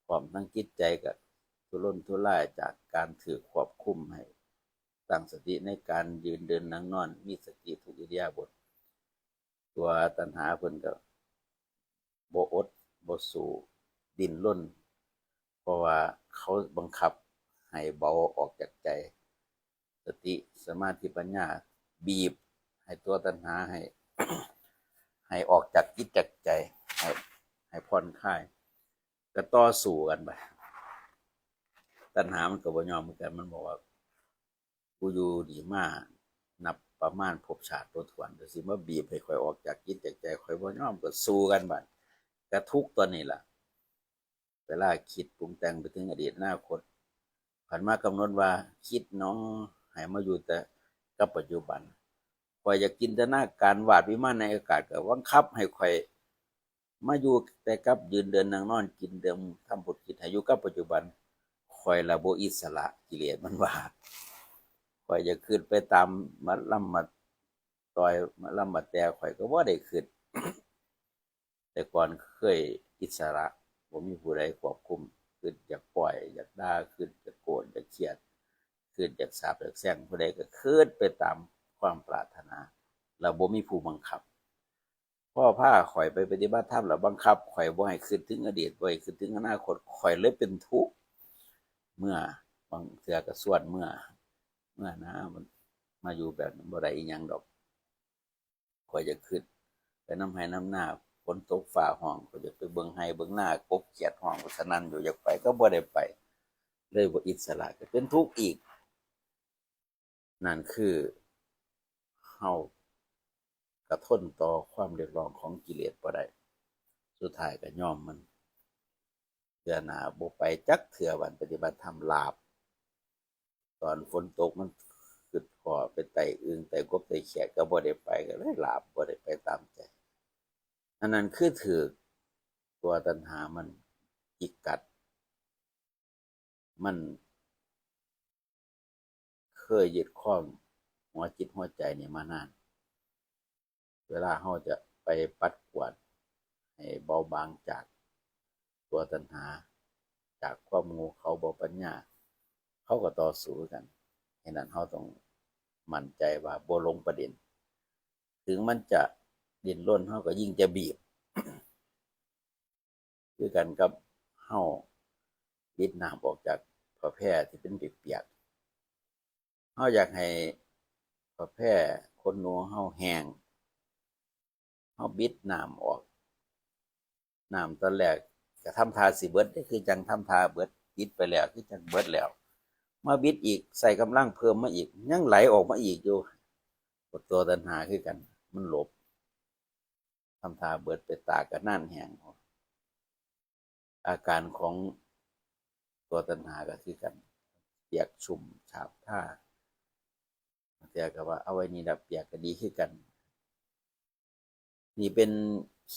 พร้อมทั้งจิตใจก็ทุรนทุรายจากการถูกควบคุม ให้ตั้งสติในการยืนเดินนั่งนอน มีสติทุกอิริยาบถ ตัวตัณหาเพิ่นก็บ่อดบ่สู้ ดิ้นรน เพราะว่าเขาบังคับให้เบาออกจากใจ สติสมาธิปัญญาบีบให้ตัวตัณหาให้ ให้ออกจากจิตจากใจ ให้ให้ผ่อนคลาย ก็ต่อสู้กันไป ตัณหามันก็บ่ยอมเหมือนกัน มันบอกว่า กูอยู่นี่มานับประมาณภพชาติบ่ถ้วน ก็สิมาบีบให้ข้อยออกจากจิตจากใจ ข้อยบ่ยอม ก็สู้กันบัด ก็ทุกข์ตอนนี้ล่ะ เวลาคิดปรุงแต่งไปถึงอดีตอนาคต คันมากำหนดว่าคิดหนอ ให้มาอยู่แต่กับปัจจุบัน ข้อยอยากจินตนาการวาดวิมานในอากาศ ก็บังคับให้ข้อยมาอยู่แต่กับยืนเดินนั่งนอน กินดื่มทำบุญคิด ให้อยู่กับปัจจุบัน ข้อยละบ่อิสระ กิเลสมันว่า ข้อยอยากคิดไปตามมาลำมาต่อย มาลำมาแต่ ข้อยก็บ่ได้คิด แต่ก่อนเคยอิสระ บ่มีผู้ใดควบคุม คิดอยากปล่อย อยากด่า คิดอยากโกรธ อยากเครียด คิดอยากสาปอยากแช่งผู้ใดก็คิดไปตามความปรารถนา แล้วบ่มีผู้บังคับ พอพาข้อยไปปฏิบัติธรรมแล้วบังคับข้อยบ่ให้คิดถึงอดีต บ่ให้คิดถึงอนาคต ข้อยเลยเป็นทุกข์ เมื่อบางเทื่อก็ชวนเมื่อ เมื่อนะ มันมาอยู่แบบนั้นบ่ได้อีหยังดอก ข้อยอยากคิดไปนำไฮ่นำนา ฝนตกฟ้าฮ้อง ข้อยอยากไปเบิ่งไฮ่เบิ่งนา กบเขียดฮ้องสนั่นอยู่ อยากไปก็บ่ได้ไป เลยบ่อิสระ ก็เป็นทุกข์อีก นั่นคือเฮากะทนต่อความเรียกร้องของกิเลสบ่ได้ สุดท้ายก็ยอมมัน เทื่อหน้าบ่ไปจักเทื่อ วันปฏิบัติธรรมหลาบ ตอนฝนตกมันคิดพ้อไปไต่อึ่งไต่กบไต่เขียดก็บ่ได้ไป ก็เลยหลาบ บ่ได้ไปตามใจ อันนั้นคือถืกตัวตัณหามันจิกกัด มันเคยยึดครองหัวจิตหัวใจนี่มานาน เวลาเฮาจะไปปัดกวาดให้เบาบางจากตัวตัณหา จากความโง่เขลาบ่ปัญญา เขาก็ต่อสู้กัน ฉะนั้นเฮาต้องมั่นใจว่าบ่หลงประเด็น ถึงมันจะดิ้นรน เฮาก็ยิ่งจะบีบ คือกันกับเฮาบิดน้ำออกจากผ้าแพรที่เป็นเปียกๆ เฮาอยากให้ผ้าแพรขนหนูเฮาแห้ง เฮาบิดน้ำออก น้ำตอนแรกก็ทำท่าสิเบิดเด้ คือจั่งทำท่าเบิด บิดไปแล้วคือจั่งเบิดแล้ว มาบิดอีก ใส่กำลังเพิ่มมาอีก ยังไหลออกมาอีกอยู่ ตัวตัณหาคือกัน มันหลบ ทำท่าเบิดไป ตากก็นานแห้ง อาการของตัวตัณหาก็คือกัน เปียกชุ่มฉาบทา บางเทื่อก็ว่าเอาไว้นี่ละเปียกก็ดีคือกัน นี่เป็น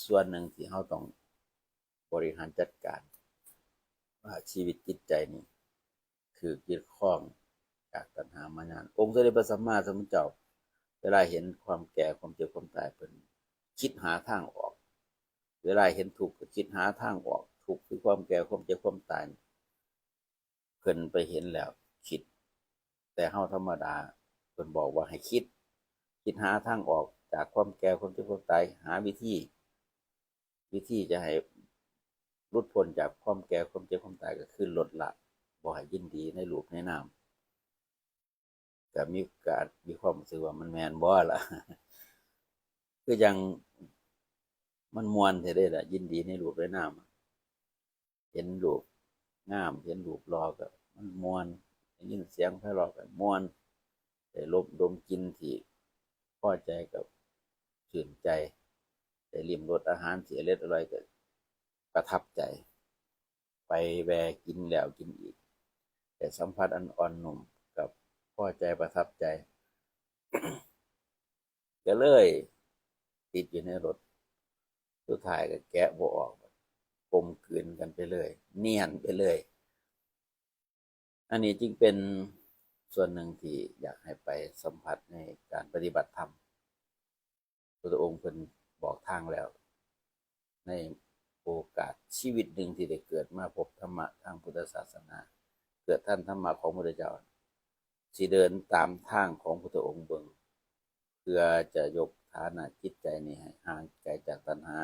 ส่วนหนึ่งที่เฮาต้องบริหารจัดการ ว่าชีวิตจิตใจนี่ถูกยึดครองจากตัณหามานาน องค์สมเด็จพระสัมมาสัมพุทธเจ้า เวลาเห็นความแก่ความเจ็บความตาย เพิ่นคิดหาทางออก เวลาเห็นทุกข์ก็คิดหาทางออก ทุกข์คือความแก่ความเจ็บความตาย เพิ่นไปเห็นแล้วคิด แต่เฮาธรรมดา เพิ่นบอกว่าให้คิด คิดหาทางออกจากความแก่ความเจ็บความตาย หาวิธี วิธีจะให้หลุดพ้นจากความแก่ความเจ็บความตายก็คือลดละ บ่ให้ยินดีในรูปในนาม ก็มีการมีความรู้สึกว่ามันแม่นบ่ล่ะ คือจั่งมันม่วนแท้เด้ล่ะ ยินดีในรูปในนาม เห็นรูปงาม เห็นรูปหล่อก็มันม่วน ได้ยินเสียงไพเราะก็ม่วน ได้ลบดมกลิ่นที่พอใจก็ชื่นใจ ได้ลิ้มรสอาหารที่อร่อยอร่อยก็ประทับใจ ไปแวะกินแล้วกินอีก ได้สัมผัสอันอ่อนนุ่มก็พอใจประทับใจ ก็เลยติดอยู่ในรถ สุดท้ายก็แกะบ่ออก กลมกลืนกันไปเลย เนียนไปเลย อันนี้จึงเป็นส่วนหนึ่งที่อยากให้ไปสัมผัสในการปฏิบัติธรรม พระพุทธองค์เพิ่นบอกทางแล้ว ในโอกาสชีวิตหนึ่งที่ได้เกิดมาพบธรรมะทางพุทธศาสนา เกิดทันธรรมะของพระพุทธเจ้า สิเดินตามทางของพุทธองค์เบิ่ง เพื่อจะยกฐานะจิตใจนี้ให้ห่างไกลจากตัณหา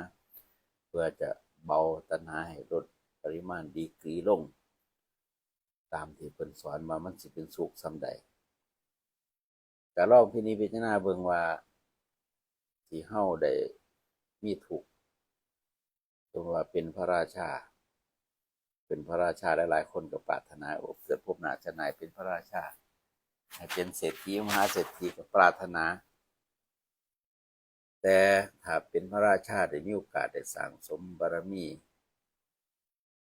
เพื่อจะเบาตัณหาให้ลดปริมาณดีกรีลง ตามที่เพิ่นสอนว่ามันสิเป็นสุขส่ำใด ก็ลองพินิจพิจารณาเบิ่งว่าที่เฮาได้มีทุกข์ สมมุติว่าเป็นพระราชา เป็นพระราชาหลายๆคนก็ปรารถนา โอ้ เกิดพบหน้าชาติหน้าเป็นพระราชา ให้เป็นเศรษฐีมหาเศรษฐีก็ปรารถนา แต่ถ้าเป็นพระราชาได้มีโอกาสได้สั่งสมบารมี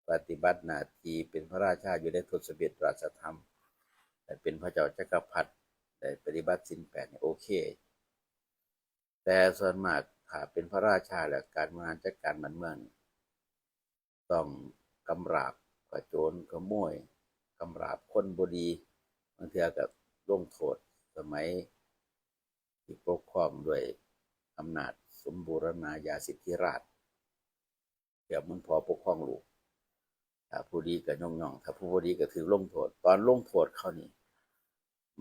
ปฏิบัติหน้าที่เป็นพระราชาอยู่ในทศพิธราชธรรม ได้เป็นพระเจ้าจักรพรรดิ ได้ปฏิบัติศีลแปดนี่โอเค แต่ส่วนมากถ้าเป็นพระราชาแล้วการบริหารจัดการบ้านเมือง ต้องกำราบกระโจนขโมย กำราบคนบ่ดี บางเทื่อก็ลงโทษ สมัยที่ปกครองด้วยอำนาจสมบูรณาญาสิทธิราชย์ เปรียบเหมือนพ่อปกครองลูก ถ้าผู้ดีก็ยกย่อง ถ้าผู้บ่ดีก็ถือลงโทษ ตอนลงโทษเขานี่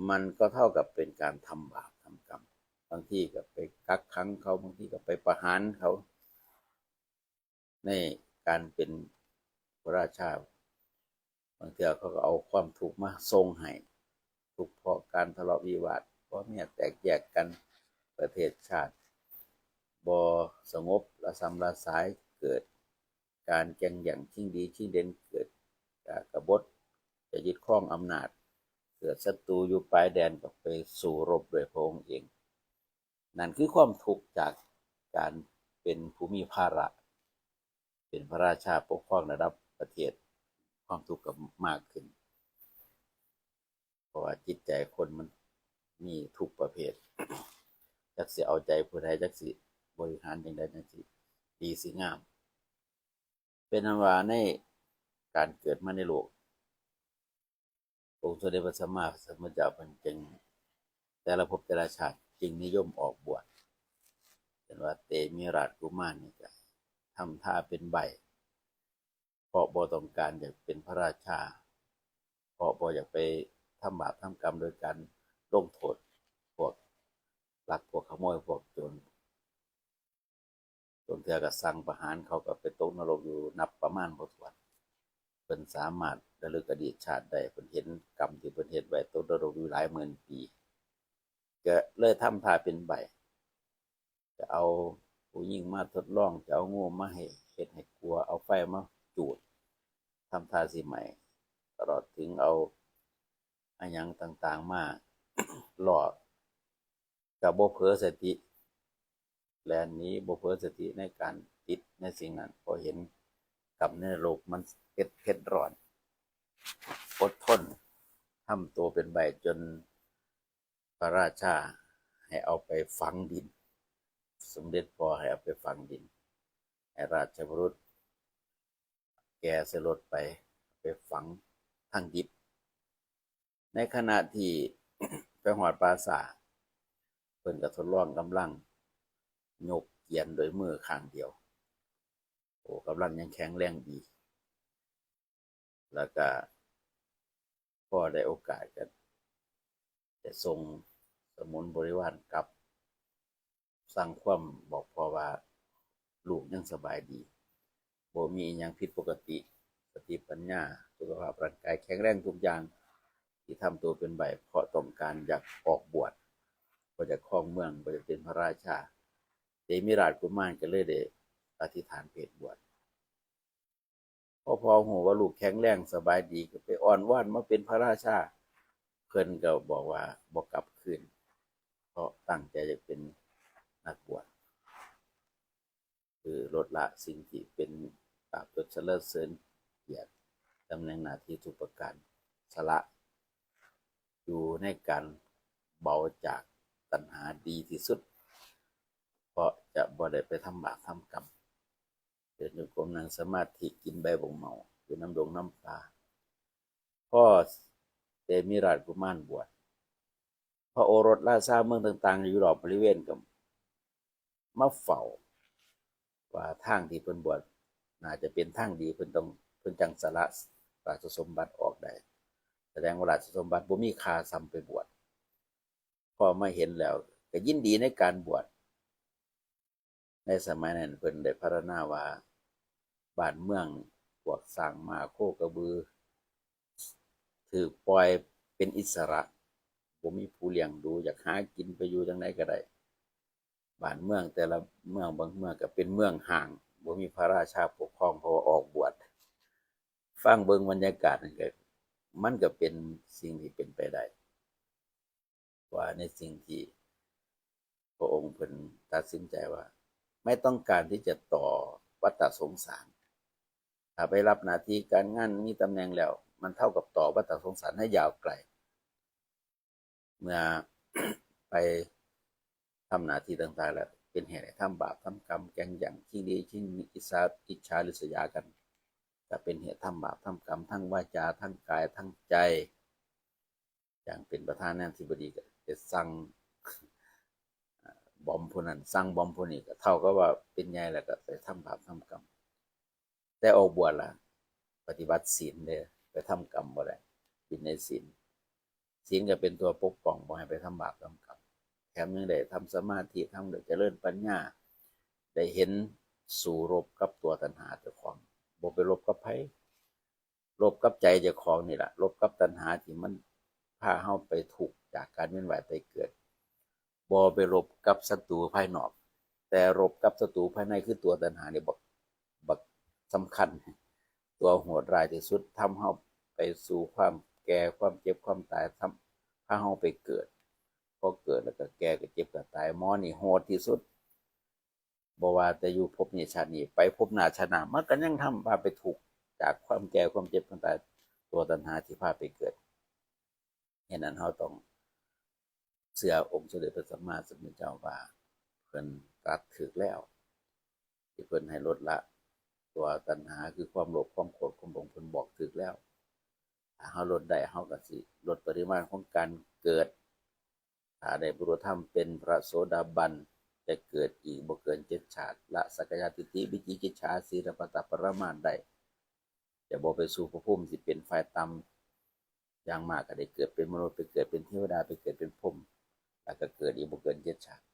มันก็เท่ากับเป็นการทำบาปทำกรรม บางทีก็ไปกักขังเขา บางทีก็ไปประหารเขา ในการเป็นพระราชา บางเทื่อเขาก็เอาความทุกข์มาส่งให้ ทุกข์เพราะการทะเลาะวิวาท พ่อแม่แตกแยกกัน ประเทศชาติบ่สงบระสำระสาย เกิดการแข่งแย่งชิงดีชิงเด่น เกิดกากบฏ จะยึดครองอำนาจ เกิดศัตรูอยู่ปลายแดนก็ไปสู้รบด้วยพระองค์เอง นั่นคือความทุกข์จากการเป็นผู้มีภาระ เป็นพระราชาปกครองระดับประเทศ ความทุกข์ก็มากขึ้น เพราะว่าจิตใจคนมันมีทุกประเภท จักสิเอาใจผู้ใด จักสิบริหารจั่งใด จักสิดีสิงาม เป็นอันว่าในการเกิดมาในโลก องค์สมเด็จพระสัมมาสัมพุทธเจ้าเพิ่นจึง แต่ละภพแต่ละชาติจึงนิยมออกบวช เช่นว่าเตมิราชกุมารนี่ก็ทำท่าเป็นใบ้ เพราะบ่ต้องการอยากเป็นพระราชา เพราะบ่อยากไปทำบาปทำกรรมโดยการลงโทษพวกลักพวกขโมยพวกโจร บางเทื่อก็สั่งประหารเขาก็ไปตกนรกอยู่นับประมาณบ่ถ้วน เพิ่นสามารถระลึกอดีตชาติได้ เพิ่นเห็นกรรมที่เพิ่นเฮ็ดไว้ตกนรกอยู่หลายหมื่นปี ก็เลยทำท่าเป็นใบ้ จะเอาผู้หญิงมาทดลอง จะเอางูมาให้เฮ็ดให้กลัว เอาไฟมาจูด ทำท่าสิไหม้ ตลอดถึงเอาอะหยังต่างๆมาล่อ ก็บ่เผลอสติ แล่นหนี บ่เผลอสติในการติดในสิ่งนั้น เพราะเห็นกรรมในนรกมันเผ็ด เผ็ดร้อน อดทน ทำตัวเป็นใบ้จนพระราชาให้เอาไปฝังดิน สมเด็จพ่อให้เอาไปฝังดิน ให้ราชบุรุษแก่ใส่รถไป ไปฝังทางดิบ ในขณะที่ไปฮอดป่าช้า เพิ่นก็ทดลองกำลังยกเกียนด้วยมือข้างเดียว โอ้ กำลังยังแข็งแรงดี แล้วก็พอได้โอกาสก็จะส่งสมุนบริวารกลับ สั่งความบอกพ่อว่าลูกยังสบายดี บ่มีอิหยังผิดปกติ สติปัญญา สุขภาพร่างกายแข็งแรงทุกอย่าง ที่ทำตัวเป็นใบ้ เพราะต้องการอยากออกบวช บ่อยากครองเมือง บ่อยากเป็นพระราชา เตมิราชกุมารก็เลยได้อธิษฐานเพศบวช พอพ่อฮู้ว่าลูกแข็งแรงสบายดีก็ไปอ้อนวอนมาเป็นพระราชา เพิ่นก็บอกว่าบ่กลับคืน เพราะตั้งใจอยากเป็นนักบวช คือลดละสิ่งที่เป็นลาภยศสรรเสริญเกียรติ ตำแหน่งหน้าที่ทุกประการ สละอยู่ในการเบาจากตัณหาดีที่สุด เพราะจะบ่ได้ไปทำบาปทำกรรม เดินจงกรมนั่งสมาธิกินใบบักเมาอยู่นำดงนำป่า พอเตมิราชกุมารบวช พระโอรสราชาเมืองต่างๆ อยู่รอบบริเวณก็มาเฝ้า ว่าทางที่เพิ่นบวชน่าจะเป็นทางดี เพิ่นต้อง เพิ่นจั่งสละราชสมบัติออกได้ แสดงว่าราชสมบัติบ่มีค่าส่ำไปบวช พอมาเห็นแล้วก็ยินดีในการบวช ในสมัยนั้นเพิ่นได้พรรณนาว่า บ้านเมืองพวกช้างม้าโคกระบือ ถูกปล่อยเป็นอิสระ บ่มีผู้เลี้ยงดู อยากหากินไปอยู่จั่งใดก็ได้ บ้านเมืองแต่ละเมืองบางเมืองก็เป็นเมืองฮ้าง บ่มีพระราชาปกครอง เพราะว่าออกบวช ฟังเบิ่งบรรยากาศนั่นก็ มันก็เป็นสิ่งที่เป็นไปได้ ว่าในสิ่งที่พระองค์เพิ่นตัดสินใจว่า ไม่ต้องการที่จะต่อวัฏสงสาร ถ้าไปรับหน้าที่การงานมีตำแหน่งแล้ว มันเท่ากับต่อวัฏสงสารให้ยาวไกล เมื่อไปทำหน้าที่ต่างๆแล้ว เป็นเหตุให้ทำบาปทำกรรม แก่งแย่ง ชิงดีชิงอิจฉา อิจฉาริษยากัน ก็เป็นเหตุทำบาปทำกรรม ทั้งวาจา ทั้งกาย ทั้งใจ อย่างเป็นประธานาธิบดีก็จะสั่งบอมผู้นั้น สั่งบอมผู้นี้ ก็เท่ากับว่าเป็นใหญ่แล้วก็ไปทำบาปทำกรรม แต่ออกบวชละ ปฏิบัติศีลเด้อ ไปทำกรรมบ่ได้ วินัยศีล ศีลก็เป็นตัวปกป้องบ่ให้ไปทำบาปทำกรรม แถมยังได้ทำสมาธิ ทำได้เจริญปัญญา ได้เห็นสู้รบกับตัวตัณหาเจ้าของ บ่ไปรบกับไผ รบกับใจเจ้าของนี่ล่ะ รบกับตัณหาที่มันพาเฮาไปทุกข์จากการเวียนว่ายตายเกิด บ่ไปรบกับศัตรูภายนอก แต่รบกับศัตรูภายในคือตัวตัณหานี่บัก บักสำคัญ ตัวโหดร้ายที่สุด ทำเฮาไปสู่ความแก่ ความเจ็บ ความตาย ทำ พาเฮาไปเกิด พอเกิดแล้วก็แก่ ก็เจ็บ ก็ตาย หมอนี่โหดที่สุด บ่ว่าแต่อยู่ภพนี้ชาตินี้ ไปภพหน้าชาติหน้า มันก็ยังทำพาไปทุกข์จากความแก่ ความเจ็บ ความตาย ตัวตัณหาที่พาไปเกิด ฉะนั้นเฮาต้องเชื่อองค์สมเด็จพระสัมมาสัมพุทธเจ้าว่าเพิ่นตรัสถูกแล้ว ที่เพิ่นให้ลดละตัวตัณหา คือความโลภ ความโกรธ ความหลง เพิ่นบอกถูกแล้ว ถ้าเฮาลดได้ เฮาก็สิลดปริมาณของการเกิด ถ้าได้บรรลุธรรมเป็นพระโสดาบัน จะเกิดอีกบ่เกินเจ็ดชาติ ละสักกายทิฏฐิ วิจิกิจฉา ศีลปตปรามาสได้ จะบ่ไปสู่ภพภูมิที่เป็นฝ่ายต่ำ อย่างมากก็ได้เกิดเป็นมนุษย์ ไปเกิดเป็นเทวดา ไปเกิดเป็นพรหม แล้วก็เกิดอีกบ่เกินเจ็ดชาติ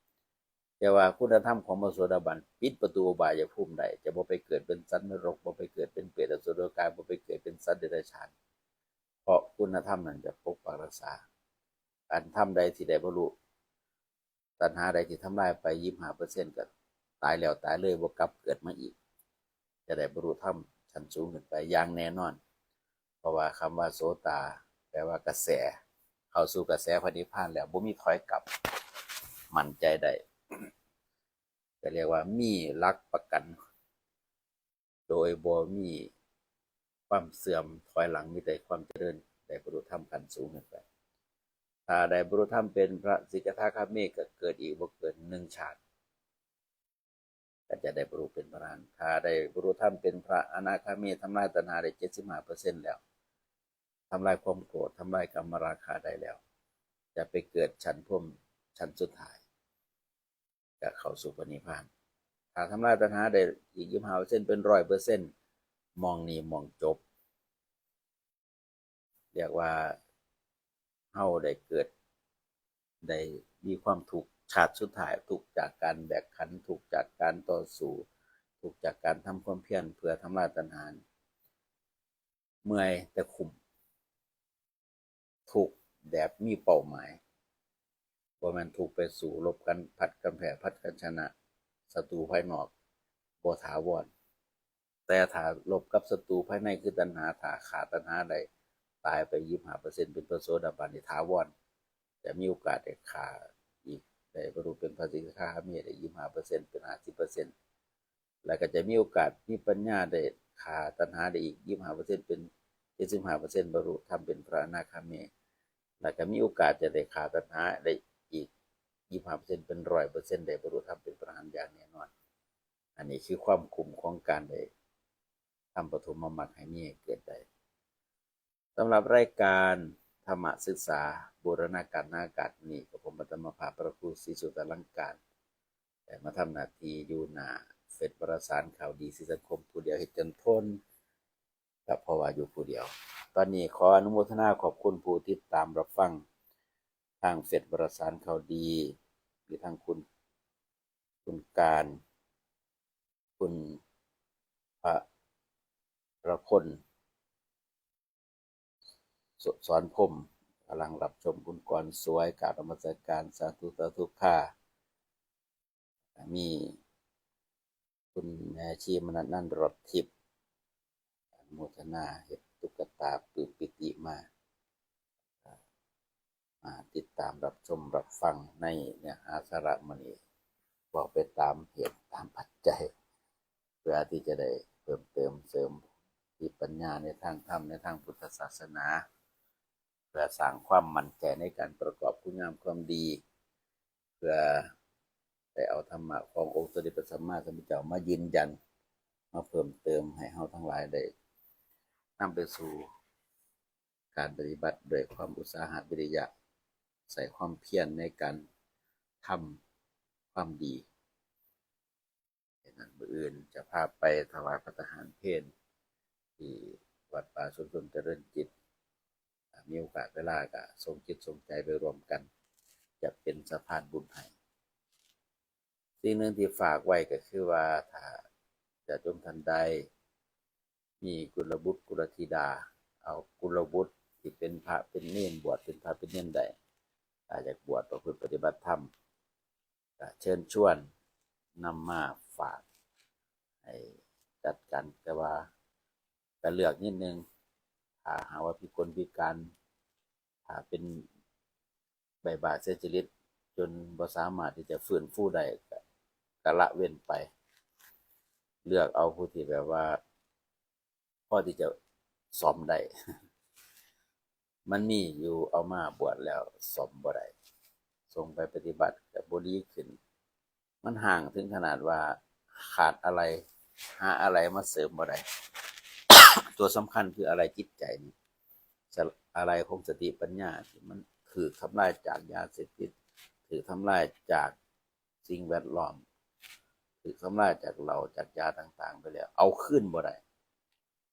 แต่ว่าคุณธรรมของพระโสดาบันปิดประตูอบายภูมิได้ จะบ่ไปเกิดเป็นสัตว์นรก บ่ไปเกิดเป็นเปรตอสุรกาย บ่ไปเกิดเป็นสัตว์เดรัจฉาน เพราะคุณธรรมนั้นจะปกปักรักษา อันธรรมใดที่ได้บรรลุ ตัณหาใดที่ทำลายไป ยี่สิบห้าเปอร์เซ็นต์ ก็ตายแล้วตายเลย บ่กลับเกิดมาอีก จะได้บรรลุธรรมชั้นสูงขึ้นไปอย่างแน่นอน เพราะว่าคำว่าโสตา แปลว่ากระแส เข้าสู่กระแสพระนิพพานแล้ว บ่มีถอยกลับ มั่นใจได้ ก็เรียกว่ามีหลักประกัน โดยบ่มีความเสื่อมถอยหลัง มีแต่ความเจริญ ได้บรรลุธรรมขั้นสูงขึ้นไป ถ้าได้บรรลุธรรมเป็นพระสกิทาคามี ก็เกิดอีกบ่เกินหนึ่งชาติ ก็จะได้บรรลุเป็นพระอรหันต์ ถ้าได้บรรลุธรรมเป็นพระอนาคามี ทำลายตัณหาได้เจ็ดสิบห้าเปอร์เซ็นต์แล้ว ทำลายความโกรธ ทำลายกามราคะได้แล้ว จะไปเกิดชั้นพรหมชั้นสุดท้าย ก็เข้าสู่พระนิพพาน ถ้าทำลายตัณหาได้อีกยี่สิบห้าเปอร์เซ็นต์ เป็นร้อยเปอร์เซ็นต์ หม่องนี้หม่องจบ เรียกว่าเฮาได้เกิด ได้มีความทุกข์ชาติสุดท้าย ทุกข์จากการแบกขันธ์ ทุกข์จากการต่อสู้ ทุกข์จากการทำความเพียรเพื่อทำลายตัณหา เมื่อยแต่คุ้ม ทุกข์แบบมีเป้าหมาย บ่แม่นทุกข์ไปสู้รบกัน ผัดกันแพ้ ผัดกันชนะ ศัตรูภายนอกบ่ถาวร แต่ถ้ารบกับศัตรูภายในคือตัณหา ถ้าฆ่าตัณหาได้ ตายไปยี่สิบห้าเปอร์เซ็นต์ เป็นพระโสดาบันนี่ถาวร จะมีโอกาสได้ฆ่าอีก ได้บรรลุเป็นพระสกิทาคามีได้ยี่สิบห้าเปอร์เซ็นต์ เป็นห้าสิบเปอร์เซ็นต์ แล้วก็จะมีโอกาสมีปัญญาได้ฆ่าตัณหาได้อีกยี่สิบห้าเปอร์เซ็นต์ เป็นเจ็ดสิบห้าเปอร์เซ็นต์ บรรลุธรรมเป็นพระอนาคามี แล้วก็มีโอกาสจะได้ฆ่าตัณหาได้อีกยี่สิบห้าเปอร์เซ็นต์ เป็นร้อยเปอร์เซ็นต์ ได้บรรลุธรรมเป็นพระอรหันต์อย่างแน่นอน อันนี้คือความคุ้มของการได้ทำปฐมมรรคให้มีให้เกิดได้ สำหรับรายการธรรมศึกษาบูรณาการนาอากาศนี้ กับผมพระธรรมภาพพระครูศรีสุตลังการ แต่มาทำหน้าที่อยู่หน้า เฟซวารสารข่าวดีสีสังคมผู้เดียวเฮ็ดจนทน ครับ เพราะว่าอยู่ผู้เดียว ตอนนี้ขออนุโมทนาขอบคุณผู้ติดตามรับฟังทางเฟซวารสารข่าวดี มีทั้งคุณ คุณการ คุณพระรพล ส- สอนพรหม กำลังรับชม คุณกรสวย กราบนมัสการ สาธุ สาธุค่ะ มีคุณแม่ชีมนัสนันท์ รอดทิพย์ อนุโมทนา เฮ็ดตุ๊กตาปลื้มปิติมา มาติดตามรับชมรับฟังในเนื้อหาสาระมื้อนี้ เว้าไปตามเหตุตามปัจจัย เพื่อที่จะได้เพิ่มเติมเสริมสติปัญญาในทางธรรม ในทางพุทธศาสนา เพื่อสร้างความมั่นใจในการประกอบคุณงามความดี เพื่อได้เอาธรรมะขององค์สมเด็จพระสัมมาสัมพุทธเจ้ามายืนยัน มาเพิ่มเติมให้เฮาทั้งหลายได้นำไปสู่การปฏิบัติด้วยความอุตสาหะวิริยะ ใส่ความเพียรในการทำความดี ฉะนั้นมื้ออื่นจะพาไปถวายภัตตาหารเพลที่วัดป่าชุมชนเจริญจิต ถ้ามีโอกาสเวลาก็ส่งจิตส่งใจไปร่วมกัน จะเป็นสะพานบุญให้ สิ่งหนึ่งที่ฝากไว้ก็คือว่าถ้าญาติโยมท่านใดมีกุลบุตรกุลธิดา เอากุลบุตรที่เป็นพระเป็นเณร บวชเป็นพระเป็นเณรได้ ถ้าอยากบวชประพฤติปฏิบัติธรรม ก็เชิญชวนนำมาฝากให้จัดการ แต่ว่าก็เลือกนิดนึง ถ้าหากว่าพิกลพิการ ถ้าเป็นใบ้าๆเสียชีวิต จนบ่สามารถที่จะฟื้นฟูได้ ก็ ก็ละเว้นไป เลือกเอาผู้ที่แบบว่า พอที่จะซ่อมได้ มันมีอยู่ เอามาบวชแล้วซ่อมบ่ได้ ส่งไปปฏิบัติก็บ่ดีขึ้น มันฮ้างถึงขนาดว่าขาดอะไร หาอะไรมาเสริมบ่ได้ ตัวสำคัญคืออะไร จิตใจนี่ ส- อะไรของสติปัญญาที่มันถูกทำลายจากยาเสพติด ถูกทำลายจากสิ่งแวดล้อม ถูกทำลายจากเหล้าจากยาต่างๆไปแล้ว เอาคืนบ่ได้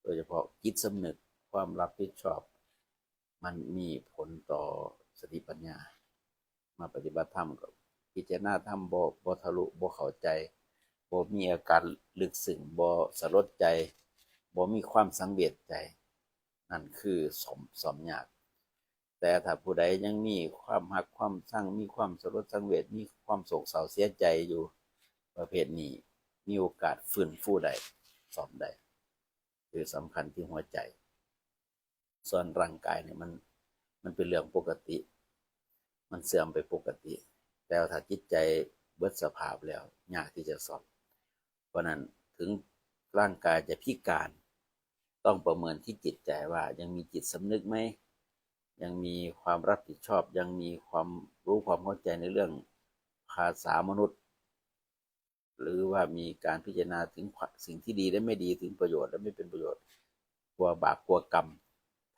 โดยเฉพาะจิตสำนึก ความรับผิดชอบ มันมีผลต่อสติปัญญา มาปฏิบัติธรรมก็พิจารณาธรรมบ่ บ่ทะลุ บ่เข้าใจ บ่มีอาการลึกซึ้ง บ่สลดใจ บ่มีความสังเวชใจ นั่นคือซ่อม ซ่อมยาก แต่ถ้าผู้ใดยังมีความฮักความชัง มีความสลดสังเวช มีความโศกเศร้าเสียใจอยู่ ประเภทนี้ มีโอกาสฟื้นฟูได้ ซ่อมได้ คือสำคัญที่หัวใจ ส่วนร่างกายเนี่ยมัน มันเป็นเรื่องปกติ มันเสื่อมไปปกติ แต่ว่าถ้าจิตใจเบิดสภาพแล้ว ยากที่จะซ่อม เพราะนั้นถึงร่างกายจะพิการ ต้องประเมินที่จิตใจว่ายังมีจิตสำนึกไหม ยังมีความรับผิดชอบ ยังมีความรู้ความเข้าใจในเรื่องภาษามนุษย์ หรือว่ามีการพิจารณาถึงสิ่งที่ดีและไม่ดี ถึงประโยชน์และไม่เป็นประโยชน์ กลัวบาปกลัวกรรม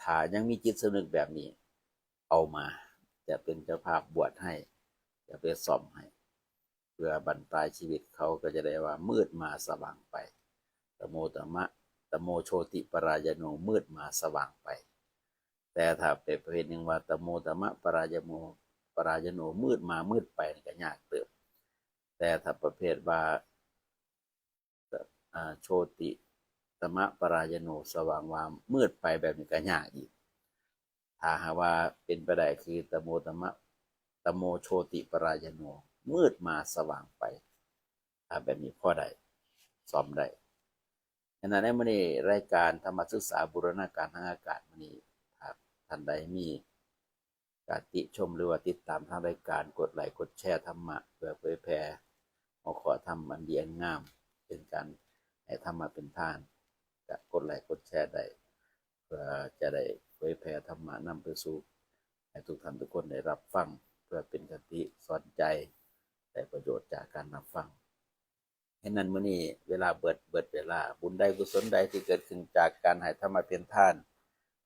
ถ้ายังมีจิตสำนึกแบบนี้ เอามา จะเป็นเจ้าภาพบวชให้ จะไปซ่อมให้ เพื่อบั้นปลายชีวิตเขาก็จะได้ว่ามืดมาสว่างไป ตโมตมะ ตโมโชติปรายโน มืดมาสว่างไป แต่ถ้าเป็นประเภทหนึ่งว่า ตโมตมะปรายโน ปรายโน มืดมามืดไปนี่ก็ยากเติบ แต่ถ้าประเภทว่า อ่า โชติตมะปรายโน สว่างวา มืดไปแบบนี้ก็ยากอีก ถ้าหากว่าเป็นไปได้คือ ตโมตมะ ตโมโชติปรายโน มืดมาสว่างไป ถ้าแบบนี้พอได้ ซ่อมได้ ฉะนั้นในมื้อนี้รายการธรรมศึกษาบูรณาการทางอากาศมื้อนี้ ถ้าท่านใดมีการติชมหรือว่าติดตามทางรายการ กดไลค์กดแชร์ธรรมะ เพื่อเผยแผ่หัวข้อธรรมอันดีอันงาม เป็นการให้ธรรมะเป็นทาน ก็กดไลค์กดแชร์ได้ เพื่อจะได้เผยแผ่ธรรมะนำไปสู่ให้ทุกท่านทุกคนได้รับฟัง เพื่อเป็นคติสอนใจ ได้ประโยชน์จากการรับฟัง ฉะนั้นมื้อนี้เวลาเบิด เบิดเวลา บุญใดกุศลใดที่เกิดขึ้นจากการให้ธรรมะเป็นทาน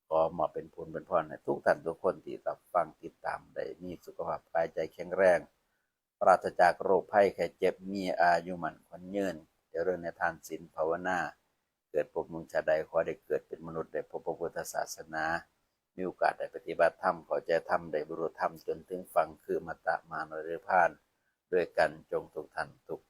ขอมอบเป็นผลเป็นพรให้ทุกท่านทุกคนที่รับฟังติดตาม ได้มีสุขภาพกายใจแข็งแรง ปราศจากโรคภัยไข้เจ็บ มีอายุมั่นขวัญยืน เจริญในทานศีลภาวนา เกิดภพหนึ่งชาติใดขอได้เกิดเป็นมนุษย์ ได้พบพระพุทธศาสนา มีโอกาสได้ปฏิบัติธรรม เข้าใจธรรม ได้บรรลุธรรมจนถึงฝั่งคืออมตะมหานิพพานด้วยกันจงทุกท่านทุก